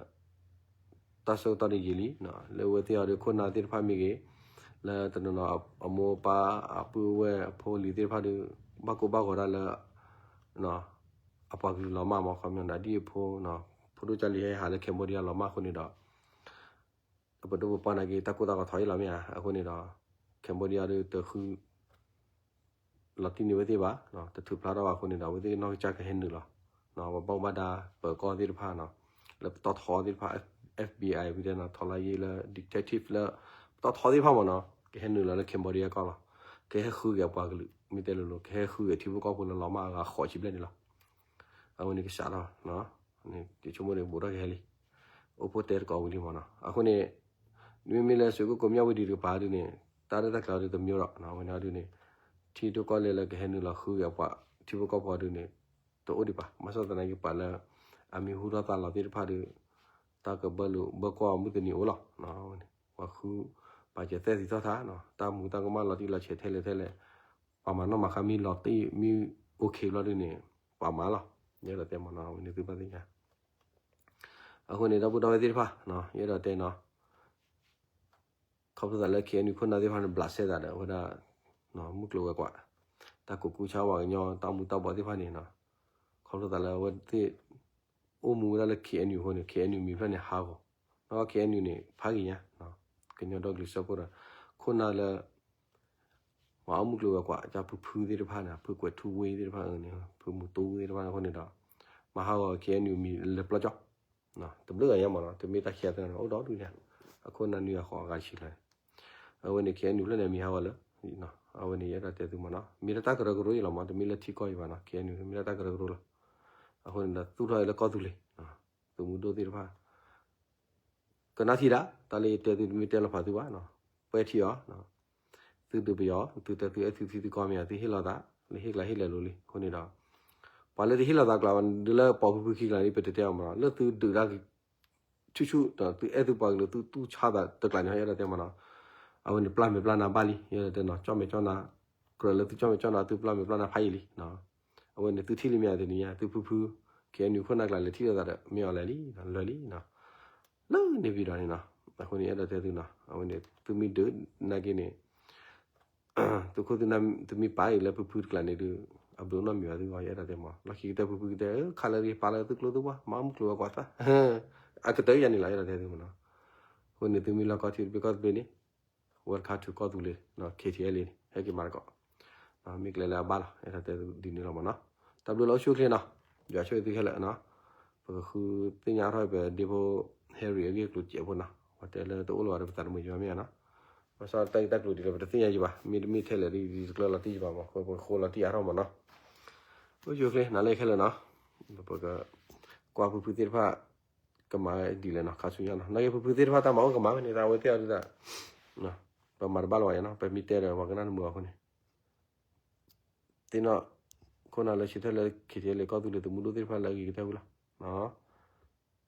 တၢ်ဆၢကတီၢ်တယံာ်လံ လၢအဝဲသ့ၣ်အီၤဒီးခိၣ်နၢ်သ့ၣ်တဖၣ်မ့ၢ်ဂ့ၤ လၢတနီၤနီၤ အမိၢ်အပၢ်အပုၢ်အဝဲၢ်အဖိအလံၤသ့ၣ်တဖၣ်ဒီး ဘၣ်ကိၢ်ဘၣ်ဂီၤဒၣ်လၢ အပှၤကလုာ်လီၤမၢ်မး ခီပညီဒၣ်ဒ်အဖိ ဖိဒိၣ်ကၢ်လံၤဟဲဟးလၢ Cambodia လီၤမၢ်အဃိန့ၣ်ဒီး အပဒိၣ်ပပှၢ်နာ်က့ တၢ်ကိၢ်တၢ်ဂီၤထီၣ်အံၤလီၤမ့ၢ်ဧါ အဃိန့ၣ်ဒီး Cambodia ဒီးတဃု လီၤတံၢ်န့ၢ်ဝဲသ့ၣ်ဘၣ် တထုးဖျါထီၣ်ဘၣ်အဃိန့ၣ်ဒီး အဝဲသ့ၣ်နီၢ်ကစၢ်ကဟဲနုာ်လီၤ ပဘၣ်မူဘၣ်ဒါပၢၤကီၢ်သ့ၣ်တဖၣ်နီၤ လၢပတီၢ်ထီသ့ၣ်တဖၣ် FBI ဝံၤဒီးနီၤ ထီလါယ့လၢ detective လၢ ပတီၢ်ထီသ့ၣ်တဖၣ်မးနီၤ ကဟဲနုာ်လီၤလၢ Cambodia ကီၢ်လီၤ ကဟဲဃုက့ၤအပှၤကလုာ် မ့ၢ်တဲလိၤလိၤ ကဟဲဃုက့ၤထံဖိကီၢ်ဖိလၢလီၤမၢ်အဂၤဃိးဆံဘျဲၣ်န့ၣ်လီၤ အဝဲန့ၣ်ကစးထီၣ် ယဆိကမိၣ်န့ၣ် ဘူးထီၣ်ကဟဲလံ အိၣ်ဖှိၣ်တဲတကိးဝံၤလံမးနီၤ အဃိန့ၣ် မ့မ့ၢ်လၢစ့ၢ်ကီးကိးမၠၣ်ဝတံၤတကပၤဒုန့ၣ် တၢ်ရဲၣ်တၢ်ကျဲၤအီၤဒုတမံၤဒီး အဝဲန့ၣ်အီၤဒုန့ၣ် ထံဒိၣ်ကီၢ်လဲၢ်လၢကဟဲနုာ်လီၤဃုက့ၤအပှၤ ထံဖိကီၢ်ဖိအီၤဒုန့ၣ် တအိၣ်ဒံးဘၣ် ဘၣ်ဆၣ်သနာ်က့ပှၤလၢ အမံၤဟူထီၣ်သါလီၤသ့ၣ်တဖၣ်ဒီး တၢ်ကဘၢလိာ်ဘၢကွၢ်အီၤမုၢ်တနံၤအိၣ်လီၤ အဝဲန့ၣ် ပှၤဃု ပာ်စၢၤသဲသံသီၣ်ထါနီၤ တၢ်မူတၢ်ကမၣ်လီၤတံၢ်လီၤဆဲးထဲလဲၣ်ထဲလဲၣ် ပှၤမၤနီၣ်မၤဃါမ့ၢ်လီၤတံၢ်မ့ၢ် OK ဘျီဒုန့ၣ် ပှၤမၤလီၤ ယအဲၣ်ဒိးတဲမးနီၤ အဝဲန့ၣ်သုဘၣ်သ့ၣ်ညါ အဃိန့ၣ် ဒီပုၢ်ဒီဝဲၢ်သ့ၣ်တဖၣ် ယအဲၣ်ဒိးတဲနီၤ ခီဖျိသးလၢ KNU ခိၣ်နၢ်သ့ၣ်တဖၣ်န့ၣ် ဘျးစဲသးဒီး အဝဲဒၣ် မုၢ်ကျိၤဝဲၤကွာ် တၢ်ကိးကူဆါဝဲကညီ တၢ်မူၤတၢ်ဘှီးသ့ၣ်တဖၣ်န့ၣ်နီၤ ခီဖျိသးလၢအဝဲသ့ၣ် အိၣ်မူဝဲဒၣ်လၢ KNU အဃိန့ၣ် KNU မံၤဖျၢၣ်န့ၣ်ဟးဂီၤ နီၢ်ကီၢ် KNU န့ၣ် ဖးဂ့ၤညါ ကညီဒီကလုာ်စၢဖှိၣ်ဒီး ခိၣ်နၢ်လၢ ပှၤအီၣ်မုၢ်ကျိၤဝဲၤကွာ် ကၢ်ဖုဖုသ့ၣ်တဖၣ်န့ၣ် ဖုကွဲးထူဝ့သ့ၣ်တဖၣ်န့ၣ် ဖုမူတူသ့ၣ်တဖၣ်န့ၣ်အဃိန့ၣ်ဒီး မၤဟးဂီၤ KNU မံၤလၢပျီကၠီ တဘျုးဂၤညါမးနီၤ တမ့ၢ်တၢ်ခံဂၤသၢဂၤန့ၣ် အိၣ်ဒီဒူၣ်ညါ အခိၣ်နၢ်နွံဂၤဃိးဂၤတဆံလီၤ အဝဲန့ၣ် KNU ဖျၢၣ်န့ၣ် မံၤဟးဂီၤလၢ အဝဲန့ၣ် ယအဲၣ်ဒိးတဲသုမးနီၤ မ့ၢ်လၢတၢ်ကရၢကရိအံၤလီၤမး တမ့ၢ်လၢထံကီၢ်အံၤဘၣ်နီၤ KNU မ့ၢ်လၢတၢ်ကရၢကရိလီၤ အဃိန့ၣ်ဒီး သူၣ်ထီၣ်အံၤလၢကီၢ်သူလ့ၤ သုးမုၢ်ဒိၣ်သ့ၣ်တဖၣ် ကနၣ်ထံၣ်ဒၣ် တၢ်လၢယတဲသုတမ့ၢ်တဲလီၤဖးသုဘၣ်နီၤ ပဲာ်ထံအီၤ သုဒုးပယီၤ သုတဲသုအဲၣ်သုထံသုကီၢ်မ့ၢ်ဧါ သုဟ့ၣ်လီၤသး လၢဟ့ၣ်ကျါဟ့ၣ်လဲၤလိၤလံ အဃိန့ၣ်ဒီး ပှၤလၢတဟ့ၣ်လီၤသးကျါ ဒုးလၢပိာ်ဖုဖုခံကျါန့ၣ် ပတတဲအီၤမးနီၤ လၢသုဒုးတၢ် ဆူၣ်ဆူၣ်ဒီး သုအဲၣ်သုပှၤကလုာ် သုတူၢ်ဆါသးတကျါန့ၣ် ယအဲၣ်ဒိးတဲမးနီၤ အဝဲန့ၣ် ပျၢ်မဲာ်ပျၢ်နါဘၣ်လံ ယအဲၣ်ဒိးတဲနီၤ ကၠီၣ်မဲာ်ကၠီၣ်နါ ကြၢးလၢသုကၠီၣ်မဲာ်ကၠီၣ်နါ သုပျၢ်မဲာ်ပျၢ်နါဖးယံာ်လံ အဝဲန့ၣ် သုထံၣ်လံမ့ၢ်ဧါတနံၤညါ သုဖုဖု KNU ခိၣ်နၢ်ကျါလဲၤထံၣ်လိာ်သးဒီး မ့ၢ်အီၤလဲၤလံ လွဲလံ လၢန့ၣ်ဝံၤဒီးန့ၣ်နီၤ အဃိန့ၣ် ယအဲၣ်ဒိးတဲသုနီၤ အဝဲန့ၣ် သုမ့ၢ်ဒုးနာ်က့န့ၣ် သုခိၣ်သုနၢ်သုမ့ၢ်ပာ်အံၤလၢဖုဖုတကျါန့ၣ်ဒုး အဘျုးနီတမံၤဘၣ်သုဂီၢ် ယအဲၣ်ဒိးတဲမး လီၢ်ခံကတၢၢ်ဖုဖုကတဲ ခါလၢရံၣ်ပာ်လၢသုကျိသုပှၢ် မၤမုၢ်ကျိၤဝဲၤကွာ်သၣ် အကတၢၢ်ယၤန့ၣ်လီၤ ယအဲၣ်ဒိးတဲသုမးနီၤ အဃိန့ၣ်သုမ့ၢ်လီၢ်ကီၢ်ထံတဘ့ၣ်ကီၢ်တဘ့ၣ်န့ၣ် welcome to ကီၢ်သူလ့ၤ KTLA န့ၣ် ဟဲက့ၤမၤသကိး မ့ၢ်ကျဲလၢအဘၣ်လီၤ ယအဲၣ်ဒိးတဲသုဒ်န့ၣ်လီၤမးနီၤ တၢ်ဘျုးလၢအိၣ်ဆူၣ်အိၣ်ချ့နီၤ ယွၤဆိၣ်ဂ့ၤသုခဲလၢာ်နီၤ ပကဃုသ့ၣ်ညါထီၣ်ပဒ့ဖိ Harry အဂ့ၢ်အကျိၤစဲးဖိနီၤ ပှၤတဲလၢတအိၣ်လၢၤဘၣ်ဒီးပသးတမုာ်ယွၤမ့ၢ်ဧါနီၤ ဘၣ်ဆၣ်တၢ်ဂ့ၢ်တၢ်ကျိၤဒ်လဲၣ် ပတသ့ၣ်ညါယံၤဘၣ် မ့တမ့ၢ်ထဲလဲၣ်ဒ်တကျၢလီၤတံၢ်ယံၤဘၣ်မး ပကဃိလီၤတံၢ်အါထီၣ်မးနီၤ အိၣ်ဆူၣ်အိၣ်ချ့ နၤလၢခဲလၢာ်နီၤ ပကကွၢ်ဖုဖုသ့ၣ်တဖၣ် ကမၤဒ်လဲၣ်နီၤ ခါဆူညါနီၤ နာ်က့ဖုဖုသ့ၣ်တဖၣ်တၢ်မၤအိၣ်ကမၤဝဲန့ၣ် တၢ်ဝဲသ့ၣ်အီၤဒ်တၢ် ပမၤတဘၣ်လၢၤဘၣ်ယါနီၤ ပမ့ၢ်တဲဒီးပှၤကနၣ်တမုာ်အီၤအဃိန့ၣ် သ့ၣ်နီၣ် ခိၣ်နၢ်လၢဆၢထၢၣ်လၢ KTLA ကီၢ်သူလ့ၤသုးမုၢ်ဒိၣ်သ့ၣ်တဖၣ်လၢအဂ့ၤကတၢၢ်ဝံၤလီၤ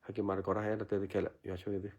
ဟဲက့ၤမၤသကိးတၢ်ဟဲဒီးတဲသုခဲလၢာ် ယွၤဆိၣ်ဂ့ၤသု